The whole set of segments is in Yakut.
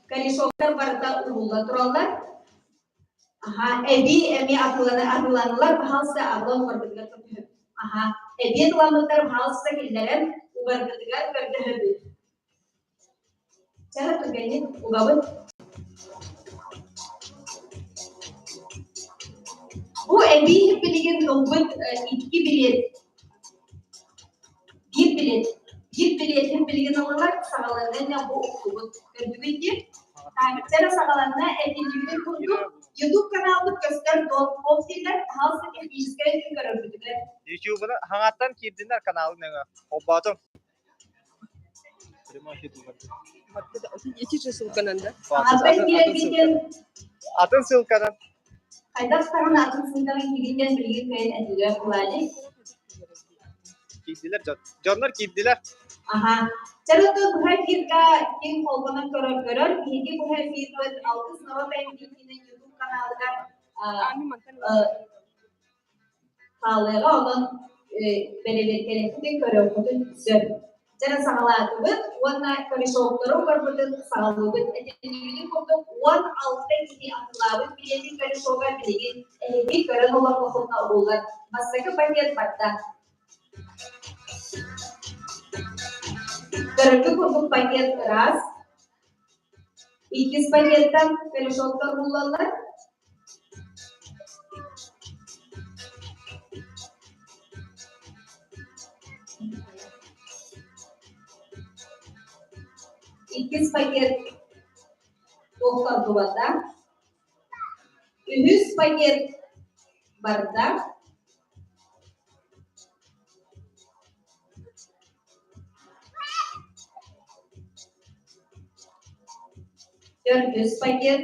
Корешоктар барыта уһулла тураллар. Аха, эбии эмиэ атыланы атыланылар, пожалуйста, аблан угарбытыгар көрдөһөбүт. Аха, эбии атыламмыттар, пожалуйста, киллэрэн угарбытыгар көрдөһөбүт. Чара түргэнник угабыт. Бу эбии билигин ылбыт икки билиэт Биир билиэт, биир билиэтин билигин ыллылар, саҕаланыа бу уктубут. Көрдүгүт дии? Таймера саҕаланна этиллибитин курдук, YouTube каналбыт көстөр дот дииллэр, пожалуйста, техническэй өттүн көрөргүтүгэр. YouTube-уна хаҥаттан киирдиннэр каналын өҥө. Холбоотум. Ити же ссылканан да? Хаҥаттан киирэргитин Атын ссылканан. хайдах саҕана атын ссылканан кииргитин билигин кыайан этилэр буолаani. Киирдилэр дьон. Дьоннор киирдилэр. Аха. Чарытты быһа эфирга ким холбонон көрөр көрөр. Биһиги быһа эфирбыт Алгыс норуот айымньытын YouTube каналыгар хаалыаҕа онон бэрэбиэркэлэххитин көрүөххүтүн сөп. Дьэ саҕалаатыбыт уонна корешоктору көрбүтүн саҕалыыбыт. Этиллибитин курдук 16 киһи атылаабыт билиэтин корешога билигин эһиги көрөн олордоххутуна уһуллар. Бастакы пакет барда. Көрөргө курдук пакет ыраас. Иккис пакеттан корешоктор буллаллар. Иккис пакет туохтардубата. Үһүс пакет барда. Төрдүс пакет.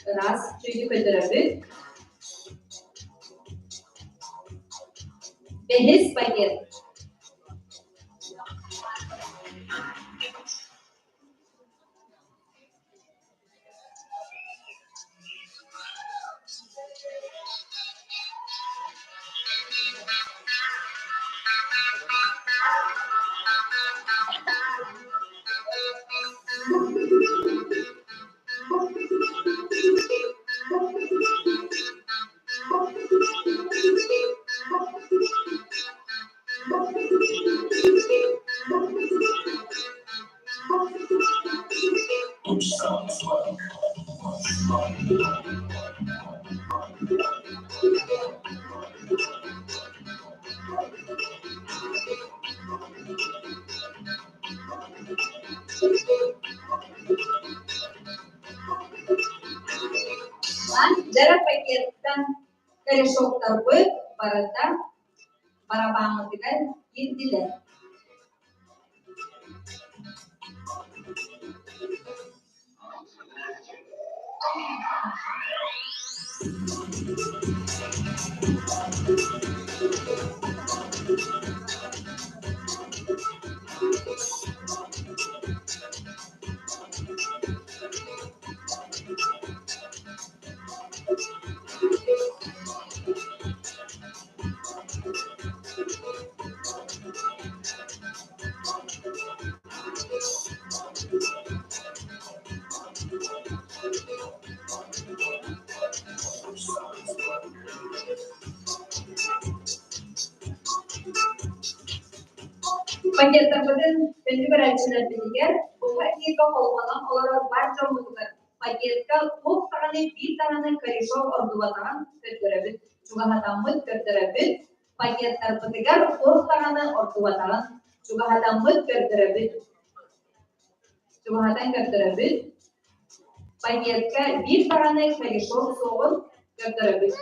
Ыраас чүйдү көтөрөбүт. Бэһис пакет. Дьара пакеттан корешоктарбыт барыта барабааммытыгар киирдилэр. Пакеттарбытын төннү көрөөччүлэрбитигэр быһа эфиргэ холбонон олорор бар дьоммутугар пакетка туох даҕаны биир даҕаны корешок ордубатаҕын көрдөрөбүт, чугаһатаммыт көрдөрөбүт, пакеттарбытыгар туох даҕаны ордубатаҕын чугаһатаммыт көрдөрөбүт, чугаһатан көрдөрөбүт, пакетка биир даҕаны корешок суоҕун. Көрдөрөбүт.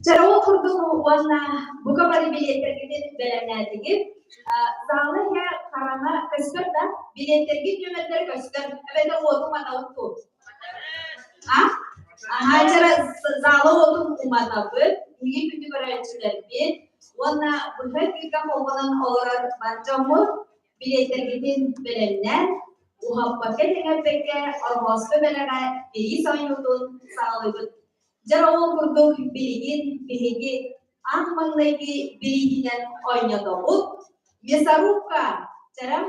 Дьэ, ол курдук уонна бука бары билиэттэргитин бэлэмнээтигит. Залы иһэ хараҥа көстөр да, билиэттэргит нүөмэрдэрэ көстөр, эбэтэр уоту уматабыт дуу? А? Аһаа, дьэ, зала уотун уматабыт, биһиги күндү көрөөччүлэрбит уонна быһа эфиргэ холбонон олорор бар дьоммут билиэттэргитин бэлэмнээн, уһаппакка тэҥэрбэккэ Ороһооско бэлэҕэ бириис оонньуутун саҕалыыбыт. Дьэ ол курдук билигин биһиги аан маҥнайгы бирииһинэн оонньотобут. Мясорубка! Чара,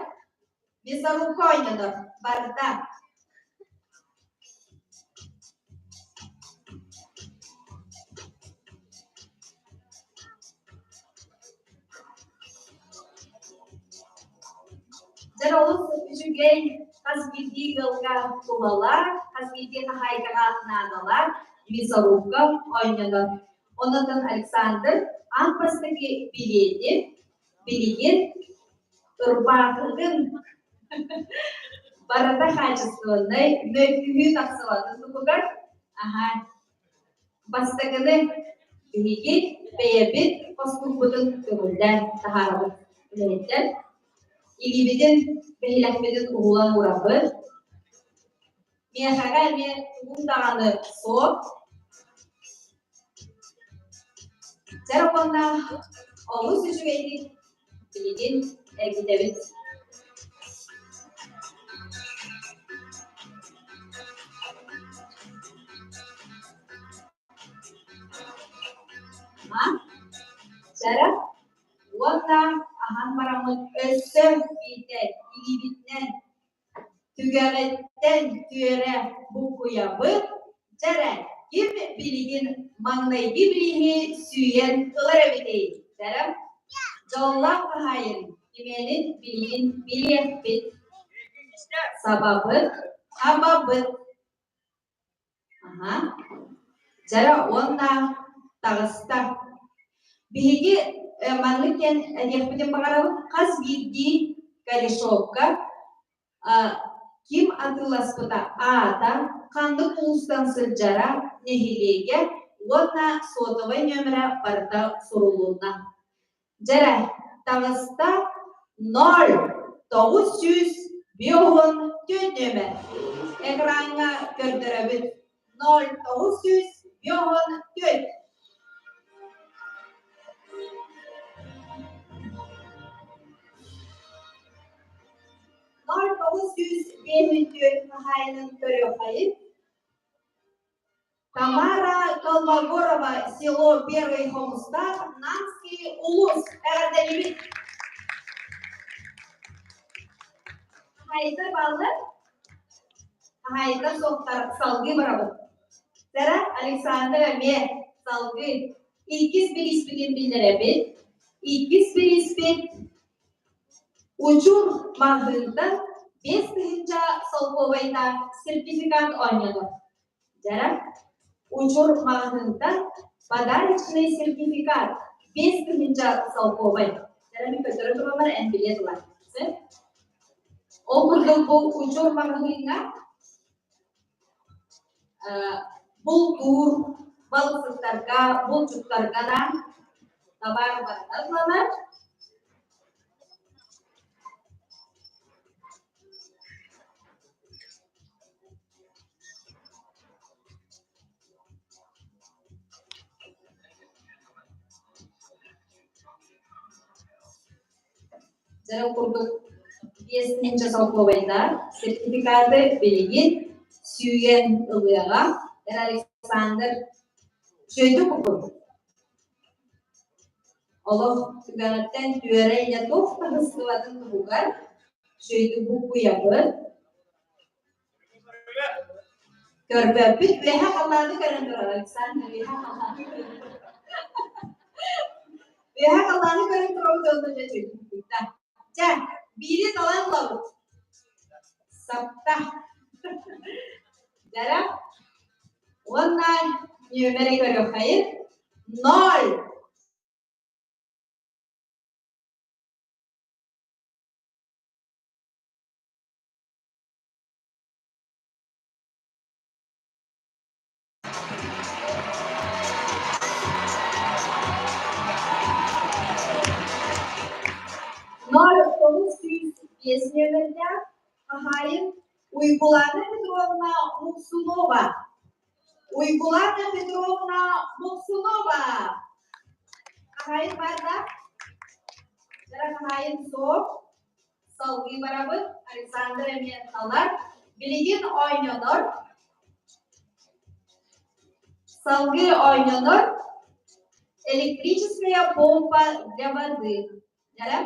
мясорубка оонньонор. Барда. Дьэ олус үчүгэй хас биирдии ыалга тулалар, хас биирдии хаһаайкаҕа наадалар, мясорубка оонньонор. Онон Александр аан бастакы билиэти билигин ырбаахыгын барыта хаачыстыбаннай мөлтүүһүү тахсыбатын туһугар аһаа Бастакыны биһиги бэйэбит хостуурбутун көҥүллээн таһаарабыт үлэһиттэр. Илиибитин, бэһилэхпитин уһулан уурабыт. Миэхэҕэ эмиэ тугум даҕаны суох. Дьэ уонна олус үчүгэйдик билигин эргитэбит. Чара уонна аһан бараммыт өссө биирдэ илиибитинэн Түгэҕиттэн түөрэ буккуйабыт, дьэрэ, ким билигин маҥнайгы бирииһи сүүйэн ылар эбитий? Дьэрэ, дьоллоох хаһаайын кимиэнин билигин билиэхпит. Сабабыт, хабабыт. Аһа. Дьэрэ уонна таҕыста. Биһиги маннык диэн этиэхпитин баҕарабыт, хас биирдии корешокка ким атыыласпыта аата, ханнык улуустан сылдьара, нэһилиэгэ уонна сотовай нүөмэрэ барыта суруллунна. Дьэрэ, таҕыста 0 954 нүөмэр. Экраҥҥа көрдөрөбүт. 0 954. 0954 хаһаайынын көрүөххэйин. Тамара Колмогорова, село Первый Хомустаах, Намский улус. Эҕэрдэлиибит! Хаһаайыттар бааллар? Хаһаайыттар суохтар, салгыы барабыт. Сара Александр эмиэ салгыы. Иккис бирииспитин биллэрэбит. Иккис бирииспит Учур маҕаһыынтан 5000 солкуобайдаах сертификат оонньонор. Дьара, Учур маҕаһыынтан подарочный сертификат 5000 солкуобай. Дьара мин көтөрө тураллар эн билиэ тула. Ол курдук бу Учур маҕаһыыҥҥа бултуур балыксыттарга, булчуттарга да табаар барыта ылланар. Дьэ, ол курдук 5000 солкуобайдаах сертификаты билигин сүүйэн ылыаҕа. Эр Александр үчүгэйдик куппут. Олох түгэҕиттэн түөрэ илэ туох да быстыбатын туһугар үчүгэйдик буккуйабыт. Көрбөппүт, үөһэ халлааны көрөн турар Александр, үөһэ халлааны көрөн турар. Үөһэ халлааны көрөн турабыт уонна дьэ чуйдукпут. Чэ, биири талан ылабыт. Сапта. Дьара уонна нүөмэри көрүөххэйин. Ноль. 0905 нүөмэрдээх хаһаайын Уйгулаана Петровна Муксунова. Уйгулаана Петровна Муксунова. Хаһаайын баар да? Дьара хаһаайын суох. Салгыы барабыт. Александр эмиэ талар. Билигин оонньонор. Салгыы оонньонор. Электрическая помпа для воды. Дьара?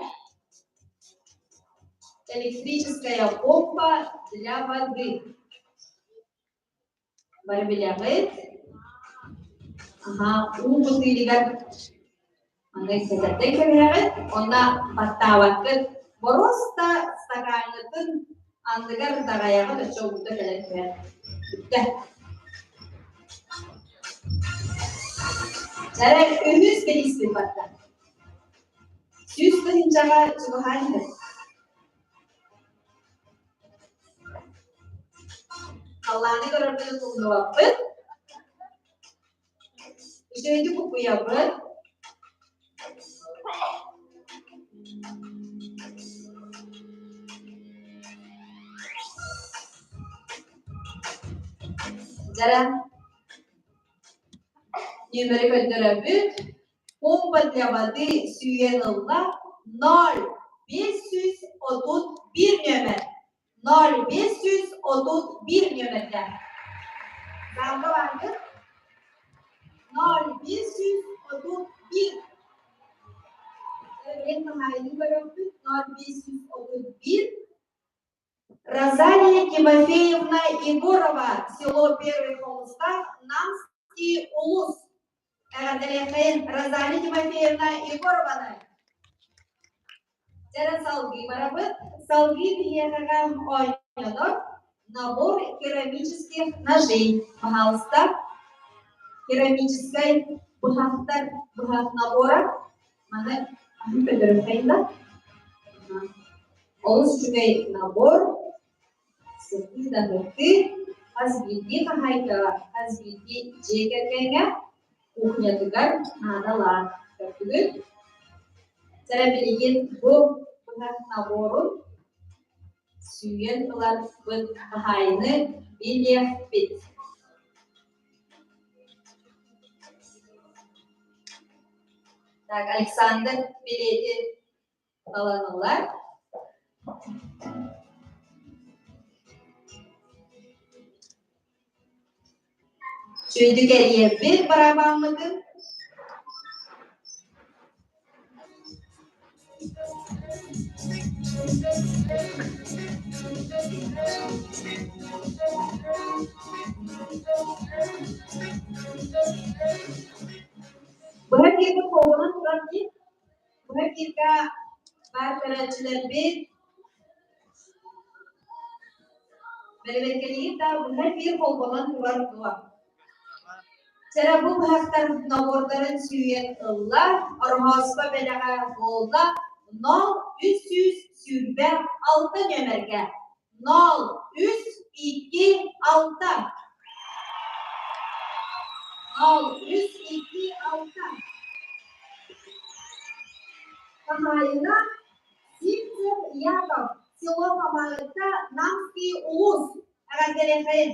Электрическая помпа для воды. Бары билэҕит. Аһаа, уу бытыылыгар аны кэтэрдэн кэбиһэҕит уонна баттаабаккыт. Боруоста стакаҥҥытын анныгар даҕайаҕыт өссө уута кэлэн түһэр. Бүттэ. Эрэ үһүс бирииспит барда. 100 тыһыынчаҕа чугаһаан иһэр. Халлааны көрөрбүтүн умнубаппыт. Үчүгэйдик буккуйабыт. Дьара нүөмэри көрдөрөбүт. Помпа для воды сүүйэн ылла 0 531 нүөмэр. 0 531 нүөмэрдээх. Залга бааргыт? 0 531. Билин хаһаайыны көрөкпүт 0 531. Розалия Тимофеевна Егорова, село Первый Холустах, Намский улус. Эҕэрдэлиэххэйин Розалия Тимофеевна Егорованы. Дьэрэ салгыы барабыт. Салгыы биһиэхэҕэ оонньонор набор керамических ножей. Пожалуйста. Керамическай быһахтар быһах набора. Маны аһын көтөрүөххэйин да. Олус үчүгэй набор. Сытыы да сытыы. Хас биирдии хаһаайкаҕа, хас биирдии дьиэ кэргэҥҥэ кухнятыгар наадалаах. Көрдүгүт? Чэ, билигин бу быһах наборун сүүйэн ыларбыт хаһаайыны билиэхпит. Так, Александр билиэти талан ылар. Үчүгэйдик эрийэбит барабааммытын. Быһа киирбит холбонон турар дии. Быһа кииргэ баар көрөөччүлэрбит бэрэбиэркэлиир да быһа биир холбонон турар дуо? Чэрэ бу быһахтар набордарын сүүйэн ылла, Ороһооспо бэлэҕэ буолла 0 326 нүөмэргэ 0 3 2 6 0 3 2 6. Хаһаайына Сивцев Яков, село Хамаҕатта, Намский улус. Эҕэрдэлиэххэйин!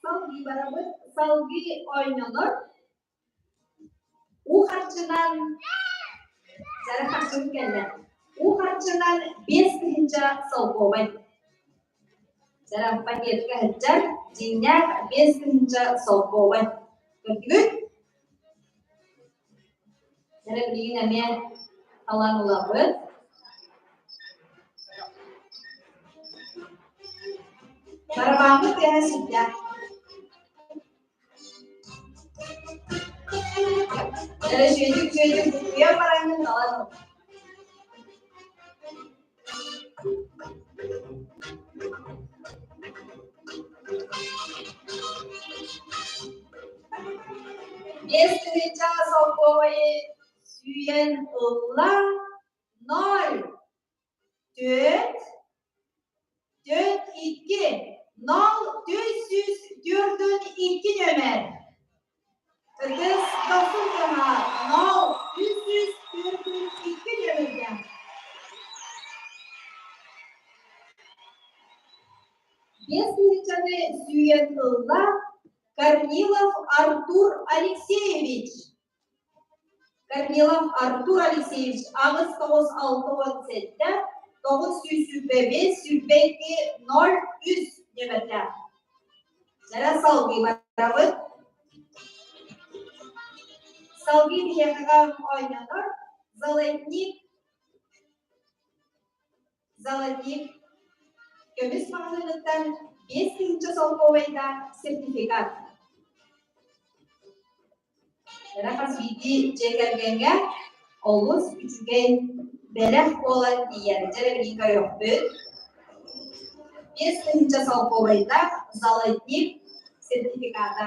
Салгыы барабыт, салгыы оонньонор. Уу харчынан дьара харчым кэллэ. Уу харчынан 5000 солкуобай. Дьара пакетка сылдьар, дьиҥнээх 5000 солкуобай. Көрдүгүт? Дьара билигин эмиэ талан ылабыт. Барабааммыт тыаһа сүрдээх. Дьара үчүгэйдик үчүгэйдик буккуйан бараҥҥын талан ыл. 5000 солкуобайы сүүйэн ылла ноль түөрт түөрт икки нол 442 нөмер. Ытыс дохсун тыаһа нол 342 нөмергэ. Биэс тыһыынчаны сүүйэн ылла Корнилов Артур Алексеевич. Корнилов Артур Алексеевич 8967 925 22 03 нөмердээх. Дьэ, салгыы барабыт. Салгыы биһиэхэҕэ оонньонор Золотник Золотник көмүс маҕаһыыныттан 5000 солкуобайдаах сертификат. Эрэ хас биирдии дьиэ кэргэҥҥэ олус үчүгэй бэлэх буолан тиийэр. Дьэ, билигин көрүөхпүт. 5000 солкуобайдаах золотник сертификата.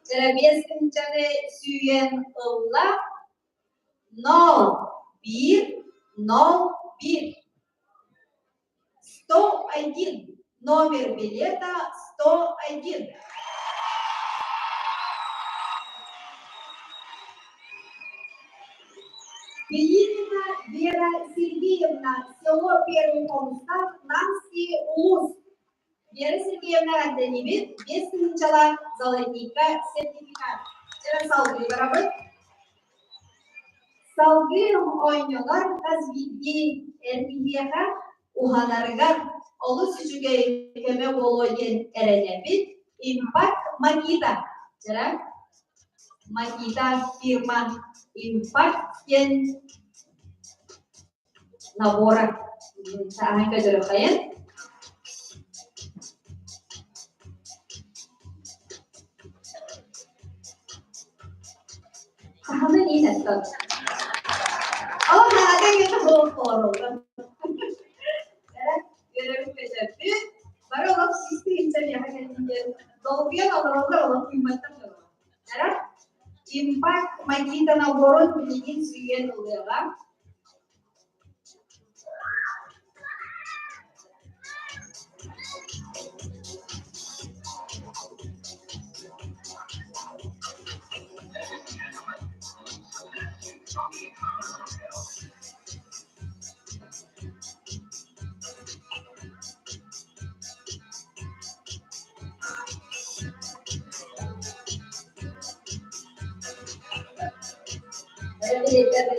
Дьэрэбиэс тыһыынчаны сүүйэн ылла нол биир нол биир 101 номер билета 101. Белинина Вера Сергеевна, село Первый Хомустаах, Намский улус. Вера Сергеевна эҕэрдэлиибит, 5000-лаах золотника сертификат. Дьэ, салгыы барабыт. Салгыы оонньолор хас биирдии эр киһиэхэ уһанарыгар олус үчүгэй көмө буолуо диэн эрэнэбит. Импакт Макита. Дьэ, Макита фирма Импакт диэн набора. Сааһын көтөрөххайын. Саханы иин эттон. Ол наада кете болоороллор. Үөрөбүт көтөппүт. Бары олох систи инчэ миэхэ кэллиген долгуйан олороллор олох тыымматтар дьоно. Импакт Макита наборун билигин сүүйэн ылыаҕа.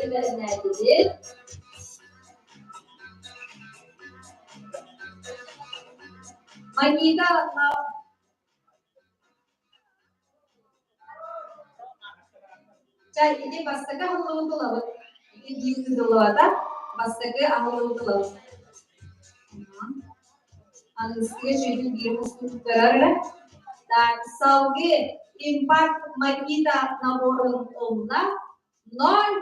Бэринээтибит. Манита Чай, ити бастакы аһыллыбыт ылабыт. Ити биир ыытыллыбата. Бастакы аһыллыбыт ылабыт. Аныгыскыга үчүгэйдик биир мустун туттарар эрэ. Так, салгыы Импакт Макита наборун ылла. 0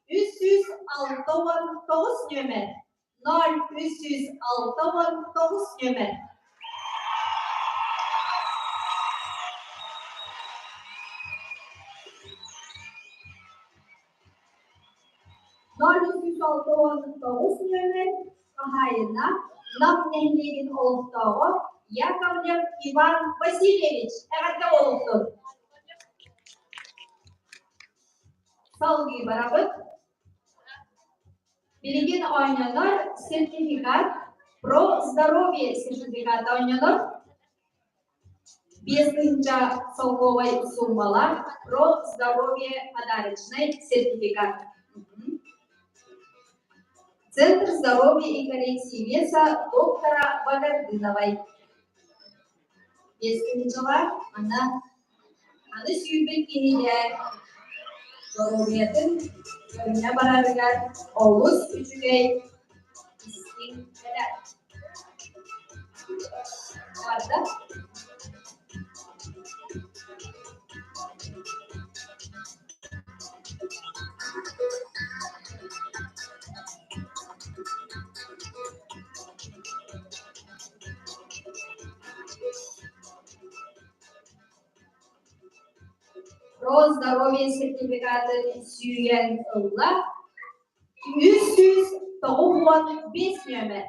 369 нүөмэр. 0 369 нүөмэр. 0369 нүөмэр хаһаайына Нам нэһилиэгин олохтооҕо Яковлев Иван Васильевич эҕэрдэ буолуохтун! Салгыы барабыт. Билигин оонньонор сертификат про здоровье сертификата оонньонор. 5000 солкуобай суммалаах про здоровье подарочный сертификат. Центр здоровья и коррекции веса доктора Багардыновой. 5000-лаах манна аны сүүрбүт киһигэ доруобуйатын көрүнэ барарыгар олус үчүгэй истиҥ бэлэх. Барда. Росздоровье сертификатын сүүйэн ылла 395 нүөмэр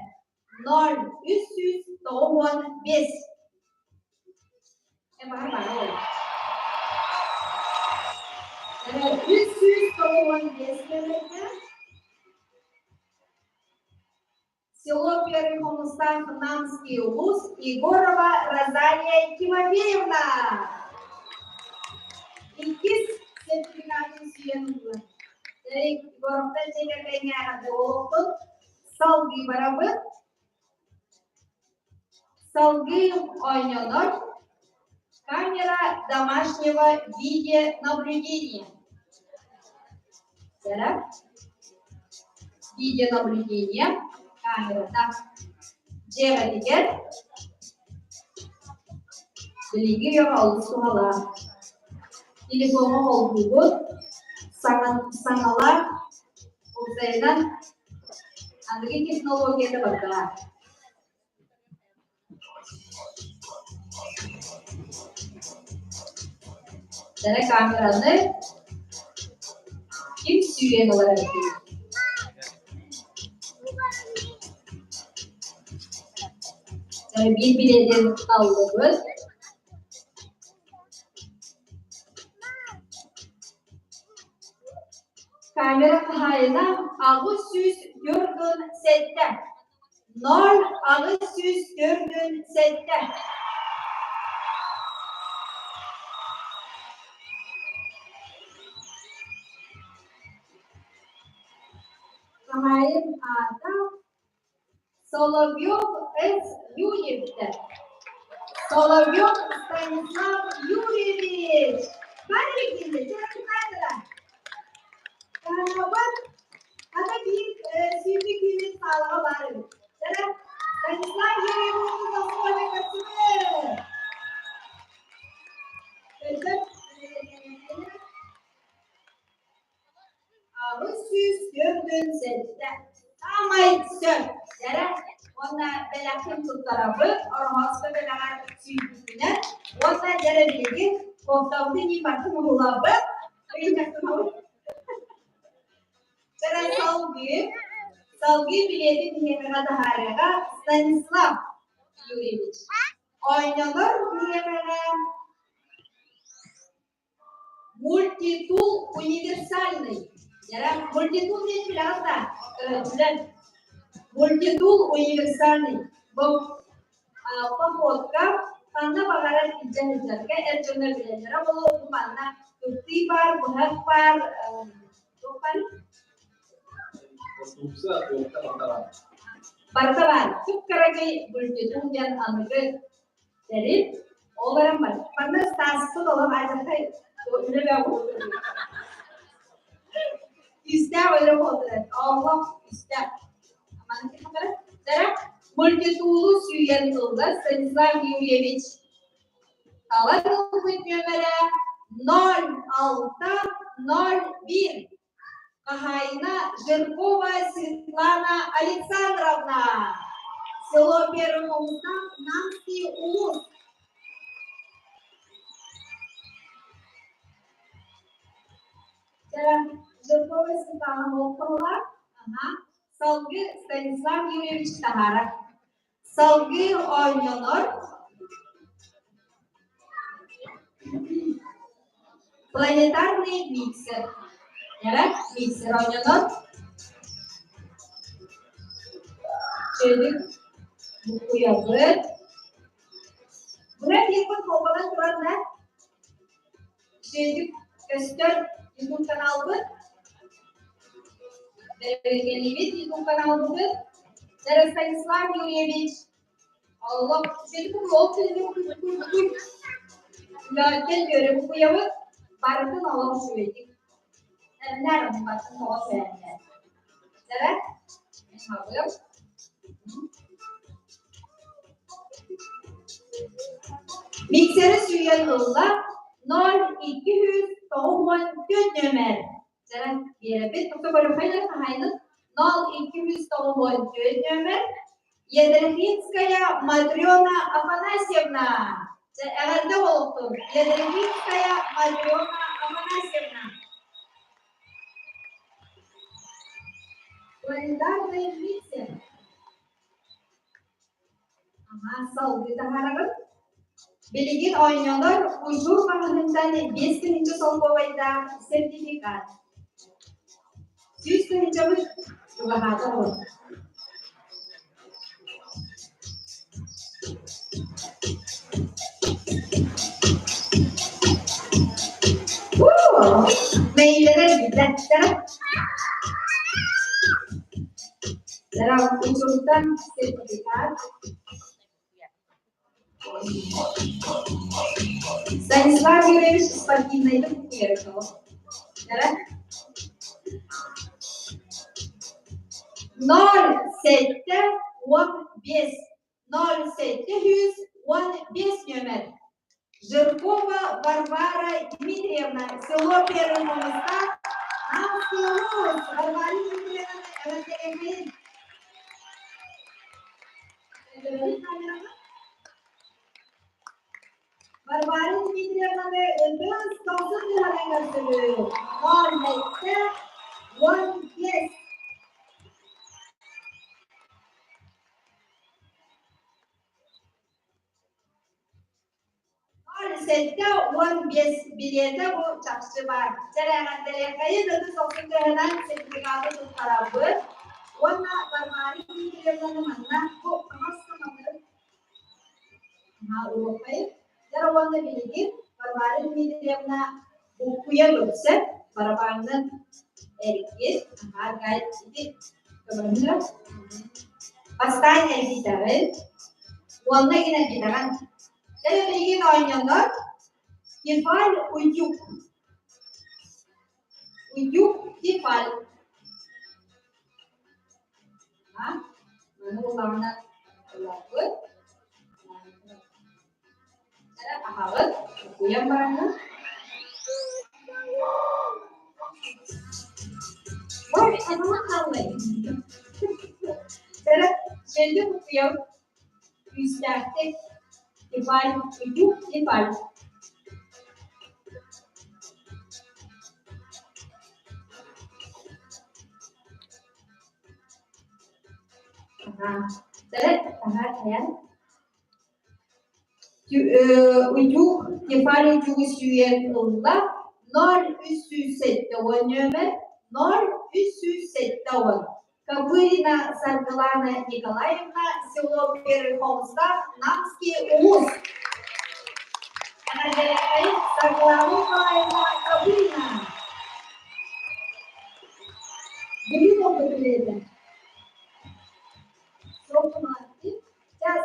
0 395. 395 нүөмэргэ Село Первый Хомустаах, Намский улус, Егорова Розалия Тимофеевна. Иккис сертификатын сүүйэн ылла. Егоровтар дьиэ кэргэҥҥэ олохтун салгыы барабыт. Салгыы оонньонор камера домашнего видеонаблюдения. Видеонаблюдение камерата дьиэҕитигэр билиги үйэҕэ олус туһалаах. Телефоҥҥа холбуугут, саҥалаах уопсайынан аныгы технологията барда. Дара камераны ким сүүйэн ылар эбитий? Биир билиэтин таллыбыт. Камера хаһаайына 847 0 847. Хаһаайын аата Соловьев С. Юрьевич. Соловьев Станислав Юрьевич. Камера. Ата биир сүүрбэ киһи саалаҕа баар эбит. Станислав Юрьевич көрсүбүт. 847. Саамай сөп. Дьэрэ уонна бэлэххин туттарабыт, ороһооско бэлэҕэр сүүйбүппүнэн уонна дьэрэ билигин куоптабытын ньыйбаккын уһулабыт. Дьэрэ салгыы, салгыы билиэтин биһиэхэҕэ таһаарыаҕа Станислав Юрьевич. Оонньонор биһиэхэҕэ Мультитул универсальный. Мультитул диэн билэҕит да? Билэн. Мультитул универсальный. Бу походка ханна баҕарар илдьэ сылдьарга эр дьоннор билэллэрэ буолуо. Бу манна кыптый баар, быһах баар, туох баар? Барыта баар. Кып-кыракый мультитул диэн аныгы тэрил. Ол эрэн манна Стаспыт олох алдьархай үлэ Күүстээх үлэ буолтар. Олох күүстээх. Мультитулу сүүйэн ылла Станислав Юрьевич. Талан ылбыт нүөмэрэ 0601. Хаһаайына Жиркова Светлана Александровна. Село Первый Хомустаах, Намский улус. Жиркова Светлана Волкова. Ага. Салгыы Станислав Юрьевич таһаарар. Салгыы оонньонор планетарный миксер. Эрэ миксер оонньонор. Чөлүк буккуйабыт. Быра киирбит холбонон туран да Чөлүк көстөр YouTube каналбыт. Бэргэнибит YouTube каналбыт. Станислав Юрьевич. Allah seni bu yol seni bu bu bu Лөкөн үөрэ букуйабыт, барытын олох үчүгэйдик. Эмнэр букатын тоҕо сэрэннэр. Дэрэ, мин Миксери сүүйэн ылла 0294 нүөмэр. Дьэ, биэрэбит. Тобто көрүөххэ хаһайынын 0294 нүөмэр. Ядрихинская Матрена Афанасьевна. Дьэ, эҕэрдэ буолуохтун. Ядрихинская Матрена Афанасьевна. Планетарный миксер. Аха, салгыы таһаарабыт. Билигин оонньонор Ужур маҕаһыынтан 5000 солкуобайдаах сертификат. 100 тыһыынчабыт чугаһаата олорор. Мэйилэрэ билбэттэр. Учуртан сертификат. Станислав Юрьевич спортивнайдык куйарытоо. 07 15 0715 нүөмэр. Жиркова Варвара Дмитриевна, село Первый Хомустаах, Намский улуус. Варвара Дмитриевна, эҕэрдэлэһэбин. Варвара Дмитриевнаны ытыс тоҕус тыһанан көрсөбүт. 07 15. 07 15 билиэтэ бу чахчы баар. Чэрээҕэрдэлиэххэйин ытыс охсун тыаһынан сертификаты туттарабыт. Уонна Варвара Дмитриевнаны манна бу хаҥас саманы уруоххайын. Дьэ уонна билигин Варвара Дмитриевна буккуйа көрсө барабаҥҥын эргит, аһаа гайд ити көмөлөһөр. Бастаан эргитэҕин, уонна гин эргитэҕин. Дьэ билигин оонньонор Тефаль утюг. Утюг Тефаль. Маны улаҕына ыларбыт. Аһаҕыт, уйан бараҥҥын. Ой, анама хааллай. Дьэ, дьэлли буккуйабыт. Күүстээхтик. Тефаль, утюг Тефаль. Утюг Тефаль утюгу сүүйэн ылла 0370 нүөмэр 0370 Копырина Саргылана Николаевна, село Первый Холмстах, Намский улус. Саргылана Николаевна Копырина. Бүгүн ол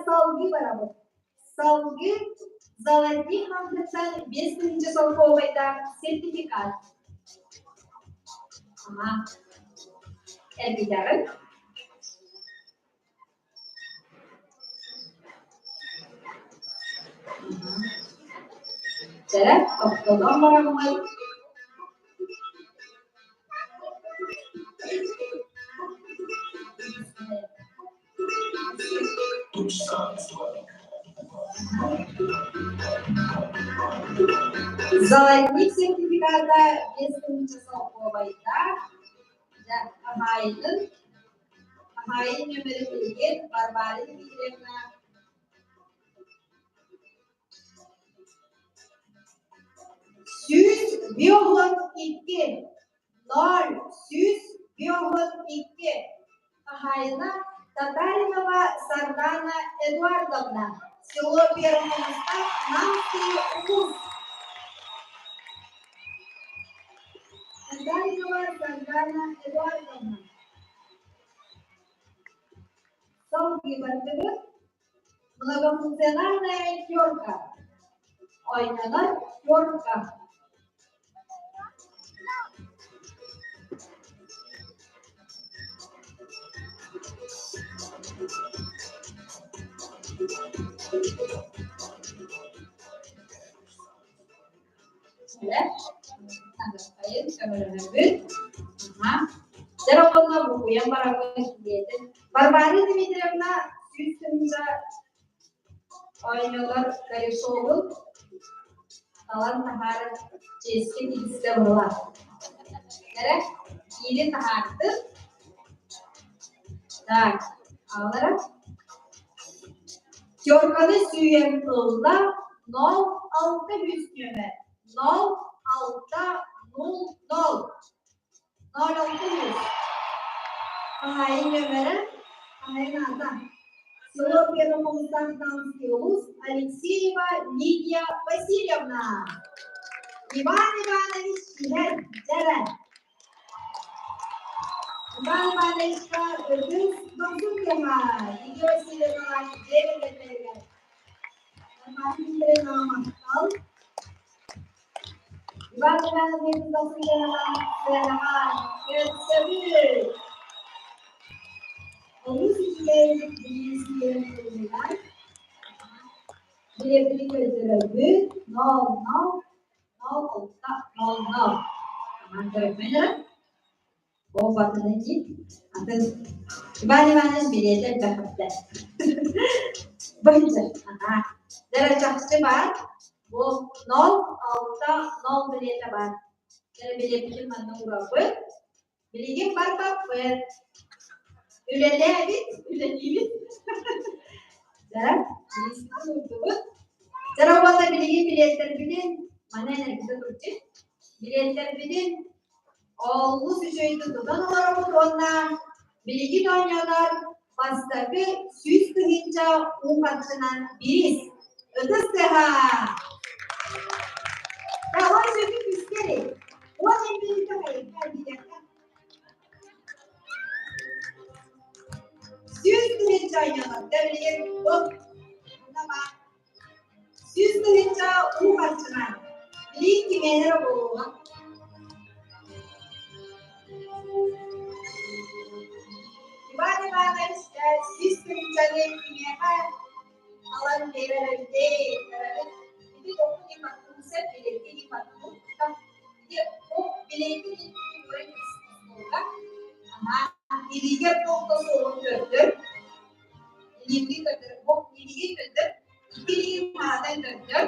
Салгыы барабыт. Салгыы Золотик маҕаһыынтан 5000 солкуобайдаах сертификат. Ага. Эргитэҕин. Дьэ, тохтолон бараммын. Золотник сертификата 5000 солкуобайдаах. Дьэ, хаһаайынын, хаһаайын нөмерин билигин Варвара Дмитриевна 152 0152 Хаһаайына Татаринова Сардана Эдуардовна, село Первомайское, Намский улус. Татаринова Сардана Эдуардовна. Салгыы бардыбыт. Многофункциональная терка. Ойнонор терка. Көмөлөһөбүт. Дьэ уонна букуйан барабын диэтин. Варвара Дмитриевна 100 тыһыынча оонньолор корешогун талан таһааран чиэскэ тигистэ буола. Эрэ киири таһаардым. Так, аҕалара. Терканы сүүйэн ылла 0 6 үс нүөмэр 0 6 0 0 0 6 3. Хаһаайын нүөмэрэ, хаһаайын аата. Село Первомонтанский улус Алексеева Лидия Васильевна. Иван Иванович иһэр дьэрэ. Иван Ивановичка өргүс дохсун тыаһа Лидия Васильевнаҕа дьиэ кэргэттэригэр махтал. Иван Иванович Васильевнаҕа сыанаҕа көрсөбүт. Олус үчүгэй бириисийэн ыллылар. Билиэппитин көрдөрөбүт. 0 0 0 6 0 0. Көрөммүн Ол батыны дии. Атын Иван Иванович билиэтэ элбэх Быһыйда. Аhaa. Дара чахчы баар. Бу 0 6 0 билиэтэ баар. Дара билиэппитин манна уурабыт. Билигин барбаппыт. Үлэлээбит, үлэлиибит. Дара билиэппитин уурдубут. Дара уонна билигин билиэттэрбитин маны энергия турчу. Билиэттэрбитин олус үчүгэйдик тутан олоробут уонна билигин оонньоонор бастакы 100 тыһыынча уу харчынан бириис. Ытыс тыаһа! Давай сөтү күскэри. Уон эмбиитэ хайыкка диэххэ. 100 тыһыынча оонньоонор. Билигин бу 100 тыһыынча уу харчынан. Билигин кимиэнэ эрэ буолуоҕа. Иван Иванович 100 тыһыынчаны кимиэхэ алан биэрэр эбитий? Ити тоҕу ипаттуусэ билэти ипаттуукка. Ити ол билэти Илиигэр туох да суоҕун көрдөр. Илиигин көрдөр. Бу илиигин көрдөр. Икки илиигин маатан көрдөр.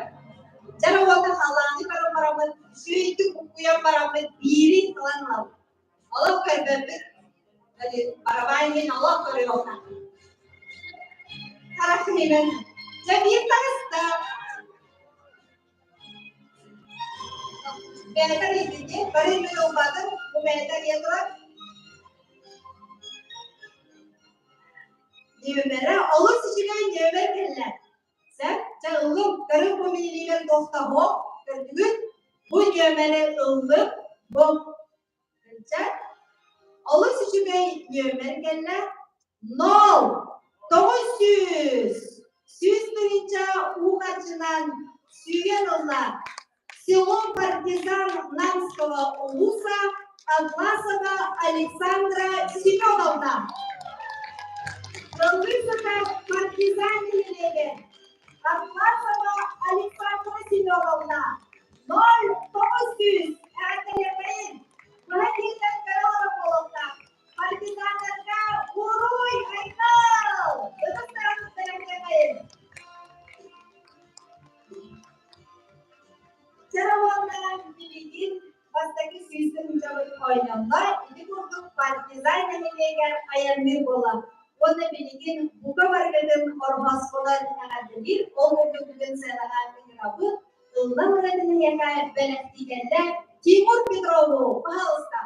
Дьэ уота халааны көрөн бараммыт, үчүгэйдик буккуйан бараммыт биирин ылан ылабыт. Олох көрбөппүт. Барабаан диэн олох көрүөххэ. Харах иһинэн. Дьэ биир таҕыста. Бэйэтэ ыйытыйдыы, бары мин ылбатым, бу бэйэтэ диэн турар. Нүөмэрэ олус үчүгэй нүөмэр кэллэ. Сэ, чэ ыллым, көрүҥ бу мин илиибэр туохтаһуох, көрдүгүт? Бу нүөмэри ыллым, бу. Чэ, олус үчүгэй нүөмэр кэллэ. 0 900 100 тыһыынча уу харчынан сүүйэн ылла. Село Партизан Намского улуса Атласова Александра Семеновна. Ыллыы сытар Партизан нэһилиэгэр Атласова Александра Семеновна 0 900 эҕэрдэлиэхэйин! Быһа киирсэн көрө олорор буолуохтаах. Партизаннарга уруй айхал! Ытыс таһыттарыҥҥайын! Чэ уонна билигин бастакы 100 тыһыынчабыт оонньоллор. Ити курдук Партизан нэһилиэгэр айанныыр буолла. Уонна билигин бука барыгытын Орхосполар эҕэрдэлиир. Ол курдук бүгүн сыанаҕа ыҥырабыт. Ыллам ырыатын эһиэхэ бэлэхтиигэллэр Тимур Петрову, пожалуйста.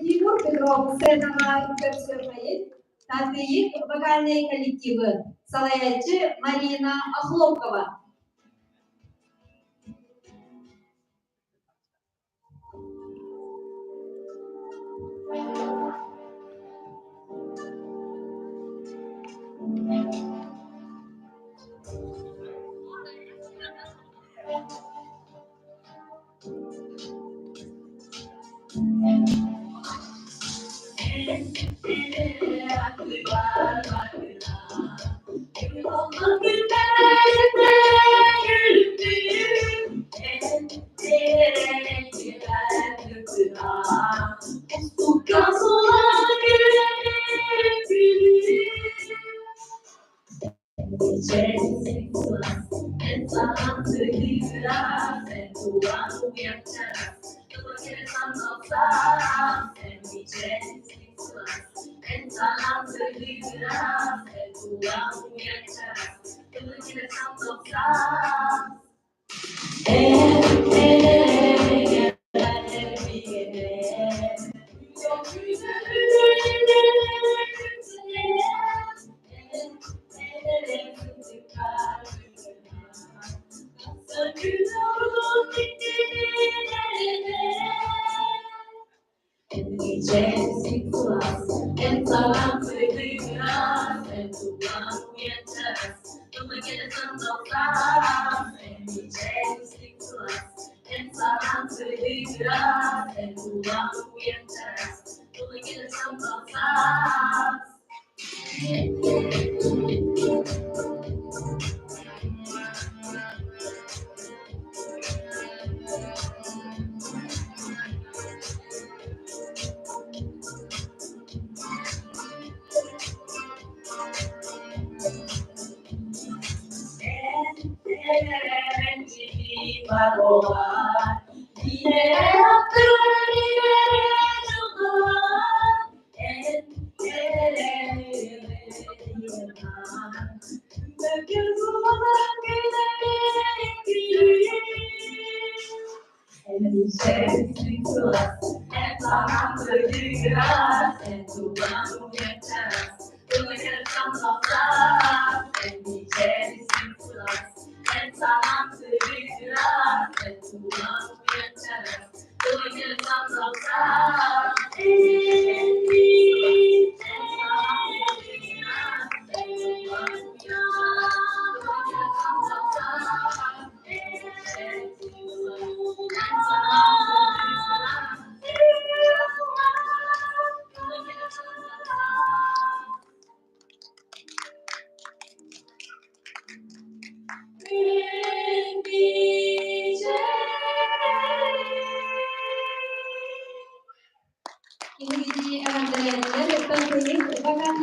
Тимур Петров сценаҕа көрсүөххэйин Татыйык вокальнай коллективы салайааччы Марина Охлопкова.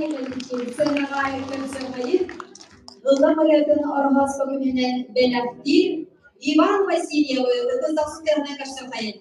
Кэлэбичи сыанаҕа көрсөҕөйүн ыллам ырыатын ороһооско күнүнэн бэлэхтиир Иван Васильевы ытыс дохсутыаҕынан көрсөҕөйүн.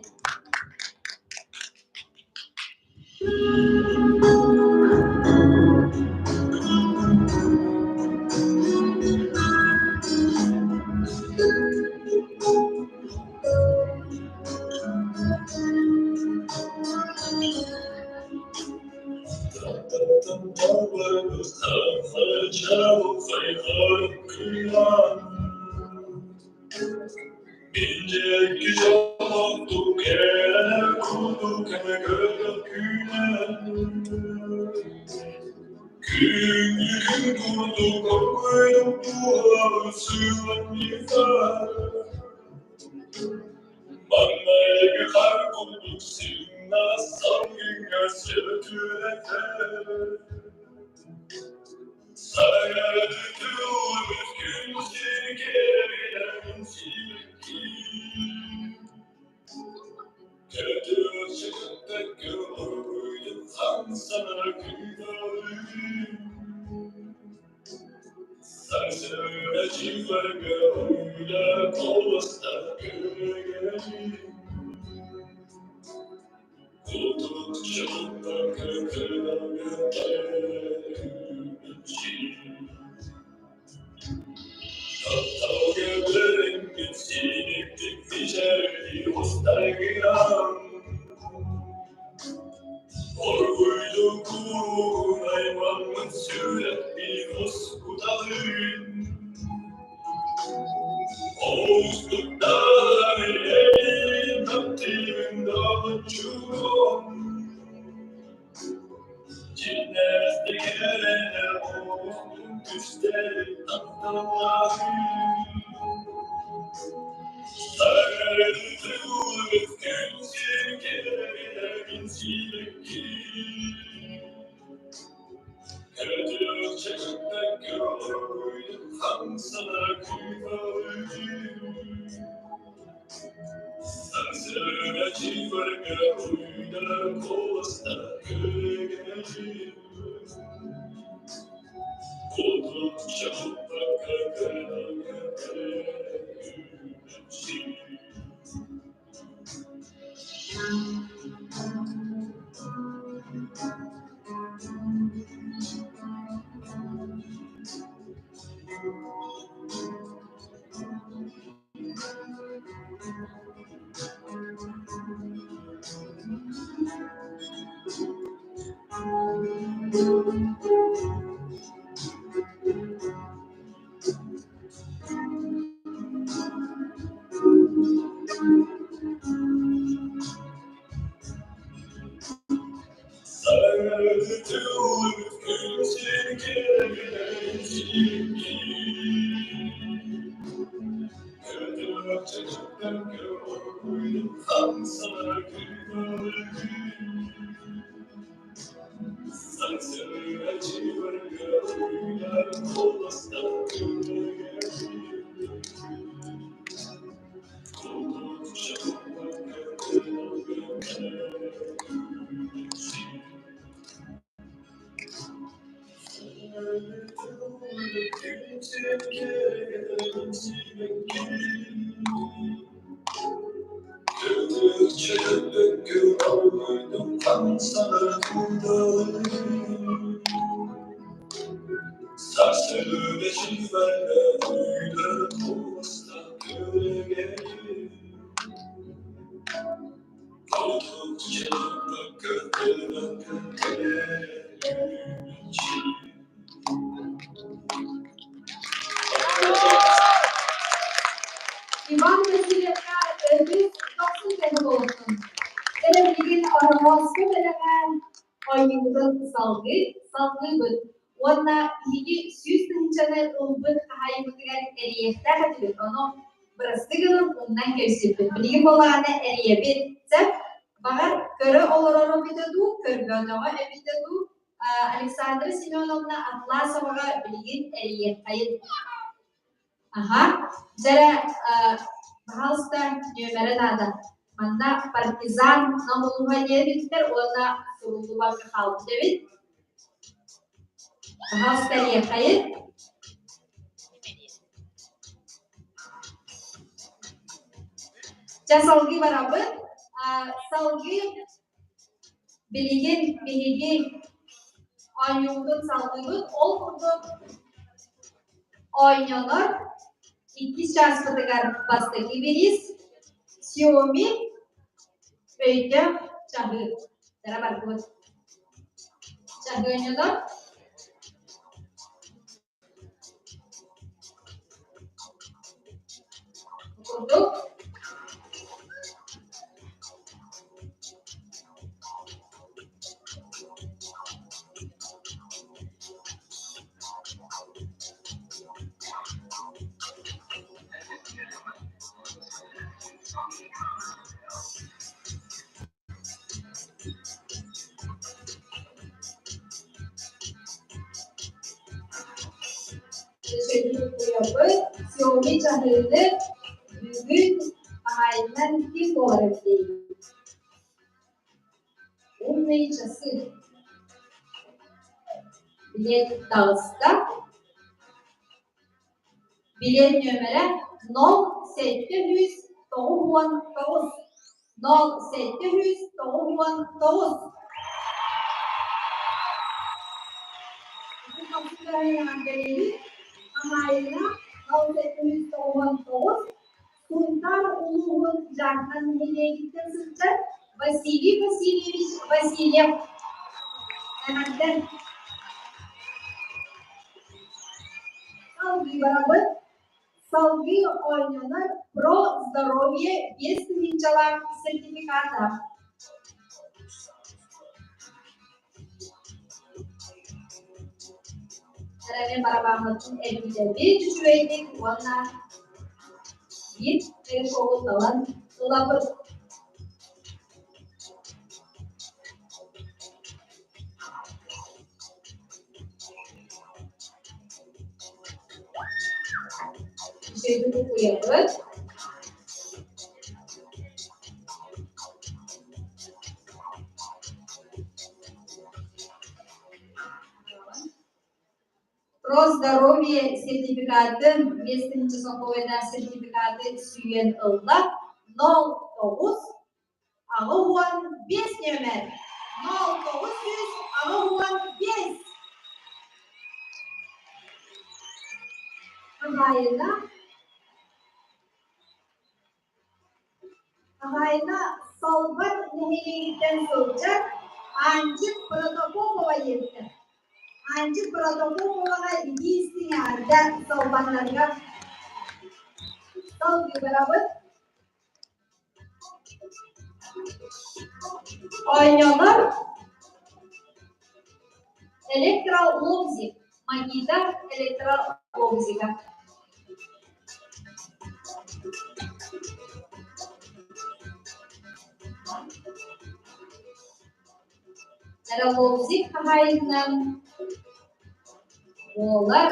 Иван Васильевка өрүс дохсун кэһэ буолуохтун. Кэлэ билигин Ороһооско бэлэҕэ оонньуубутун салгыы салгыыбыт уонна биһиги 100 тыһыынчаны ылбыт хаһаайыммытыгар эрийиэхтээх этибит. Ону бырастыы гынан умнан кэбиспиппит. Билигин буоллаҕына эрийэбит. Сөп? Баҕар, көрө олороро эбитэ дуу, көрбөтөҕө эбитэ дуу, Александра Семеновна Атласоваҕа билигин эрийиэххэйин. Аха, дьэ эрэ, пожалуйста, нүөмэрэ наада. Манна партизан Нам улууһа диэн эбиттэр уонна суруллубакка хаалбыт эбит. Пожалуйста, ехает. Чэ, салгыы барабыт. Салгыы билигин биһиги оонньуубутун салгыыбыт. Ол курдук оонньонор иккис чааспытыгар бастакы бириис Xiaomi өйдөөх чаһыы. Дара барбыт. Чаһыы оонньонор. Курдук Xiaomi чаһыыны бүгүн хаһаайынан ким буолар эбитий? Умные часы. Билет таҕыста. Билиэн нүөмэрэ 0799, 0799. Хаһаайына 0799 Сунтаар улууһун Дьаархан нэһилиэгиттэн сылдьар Василий Васильевич Васильев. Эҕэрдэ! Салгыы барабыт. Салгыы оонньонор Про здоровье 5000-лаах сертификата. Эрэмэ барабааммытын эргитэбит үчүгэйдик уонна биир корешогу талан ылабыт. Үчүгэйдик букуйабыт. Про здоровье сертификатын 5000 солкуобайдаах сертификаты сүүйэн ылла 09 85 нүөмэр 0985. Хаһаайына Хаһаайына Салбар нэһилиэгиттэн сылдьар Аанчык Протопопова иэттэ. Аанчык Протопоповаҕа итии истиҥ эҕэрдэ Салбаннарга. Салгыы барабыт. Оонньоолор Электролобзик, Магита электролобзика. Электролобзик хаһаайынынан буолар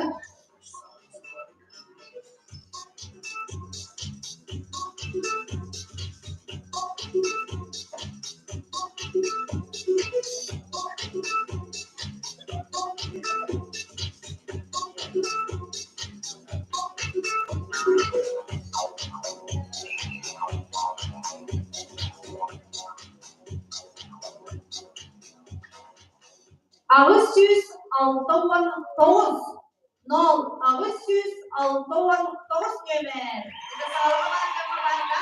869 0869 нүөмэр. Саалаҕа баар дьоҥҥо баар да?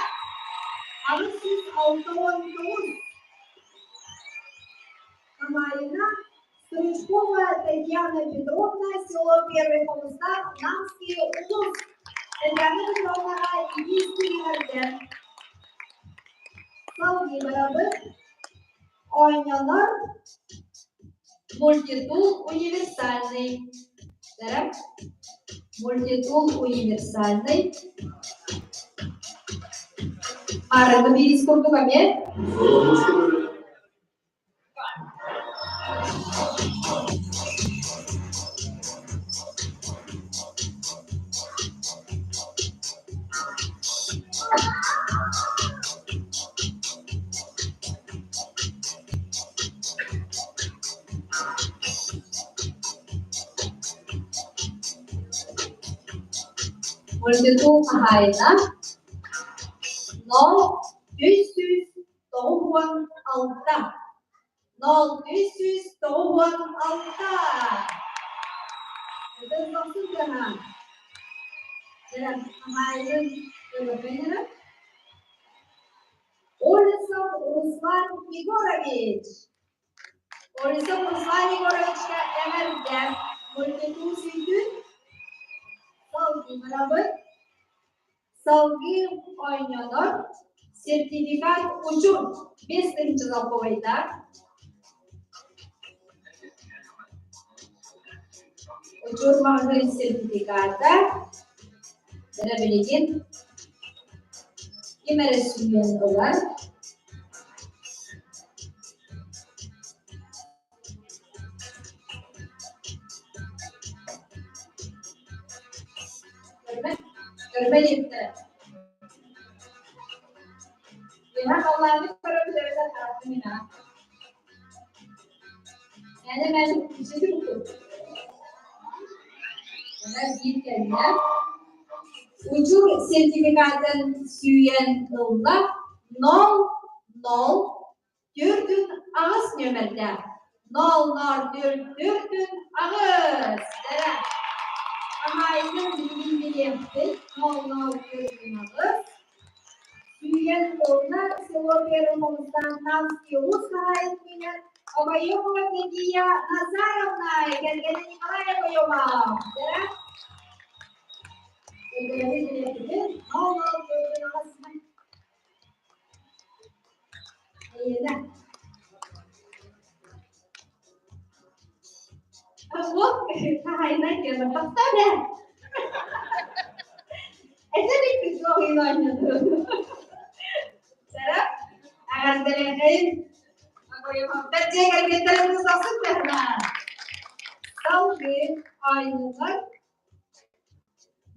869. Хамаайына Стручкова Татьяна Петровна, село Первый Хомустаах, Намский улус. Татьяна Петровнаҕа итии эҕэрдэ. Салгыы барабыт. Оонньонор Мультитул универсальный. Так. Мультитул универсальный. Арыгы биирис курдук эмиэ. Мультитул хаһаайына 0 396 0 396. Это дохсун тыаһа. Дьэ, хаһаайын көрөбүн Олесов Руслан Егорович. Олесов Руслан Егоровичка эҕэрдэ! Мультитул сүүйдүн. Салгыы барабыт. Салгыы оонньонор сертификат учур 5000 солкуобайдаах. Учур маҕаһыын сертификата эрэ билигин ким эрэ сүүйэн ылар. Көрбө диэбиттэрэ. Үөһэ халлааны көрөбүт эбэтэр харахпын мин аа. Мээнэ мээнэ үчүгэй курдук. Ана биир кэннэ Учур сертификатын сүүйэн ылла 0 0 48 нүөмэрдээх 0 0 4 48 Дэрэ. Хаһаайынын билигин билиэхпит 0 0 48 Сүүйэн ылла село Первомостан Намский улуус хаһаайынньыгар Обоемова Надия Назаровна, кэргэнэ Николай Обоемов. Дэрэ. Кэргэнэ билиэхпит 0 0 48 Эйиэнэ. Вот хаһаайына диэн тахсар ээ. Этэ бүппүт суох оонньотун. Сара, эҕэрдэлэһэйин. Обоюховтар дьиэ кэргэттэрин тусахсыт тыһына. Салгыы оонньуулар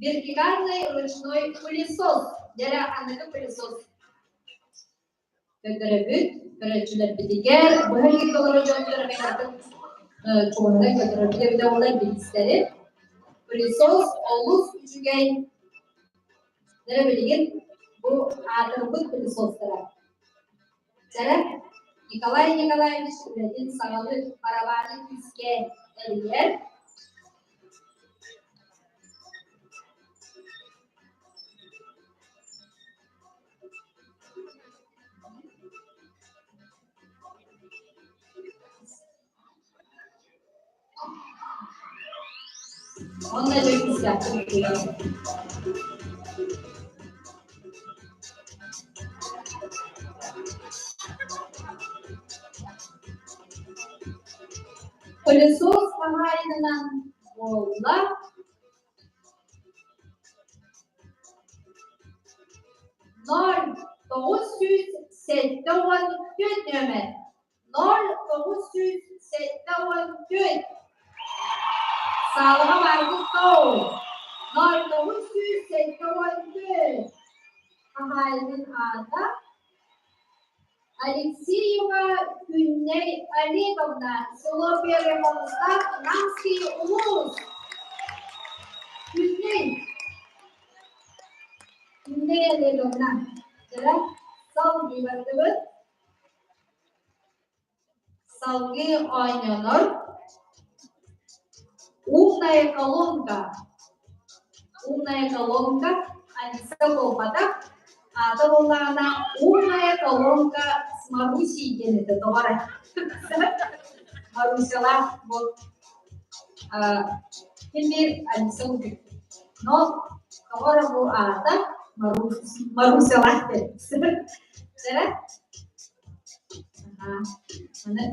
вертикальный ручной пылесос. Дьэрэ аныгы пылесос. Көрдөрөбүт, көрөөччүлэрбитигэр быһа илик олорор дьоннор эмиэ атын чугаһынан көрдөрөрбүт эбитэ буоллар билсэри. Пылесос олус үчүгэй. Дьэ билигин бу аатырбыт пылесостара. Дьэрэ Николай Николаевич үлэтин саҥалыы барабааны күүскэ тэрийэр. Онно дьэ Пылесос хаһаайынынан буолла 0974 нүөмэр 0974. Саалаҕа бааргыт доо? 0974. Хаһаайынын аата Алексеева Күннэй Олеговна, село Первый Холмстах, Намский улуус. Күннэй. Күннэй Олеговна. Дьэ, салгыы бардыбыт. Салгыы оонньонор Умная колонка. Умная колонка Алиса буолбатах. Аата буоллаҕына Умная колонка с Марусей диэн этэ тоҕо эрэ. Марусялаах вот ким биир Алиса курдук. Но тоҕо эрэ бу аата Марусялаах диэн. Дьэ, Аны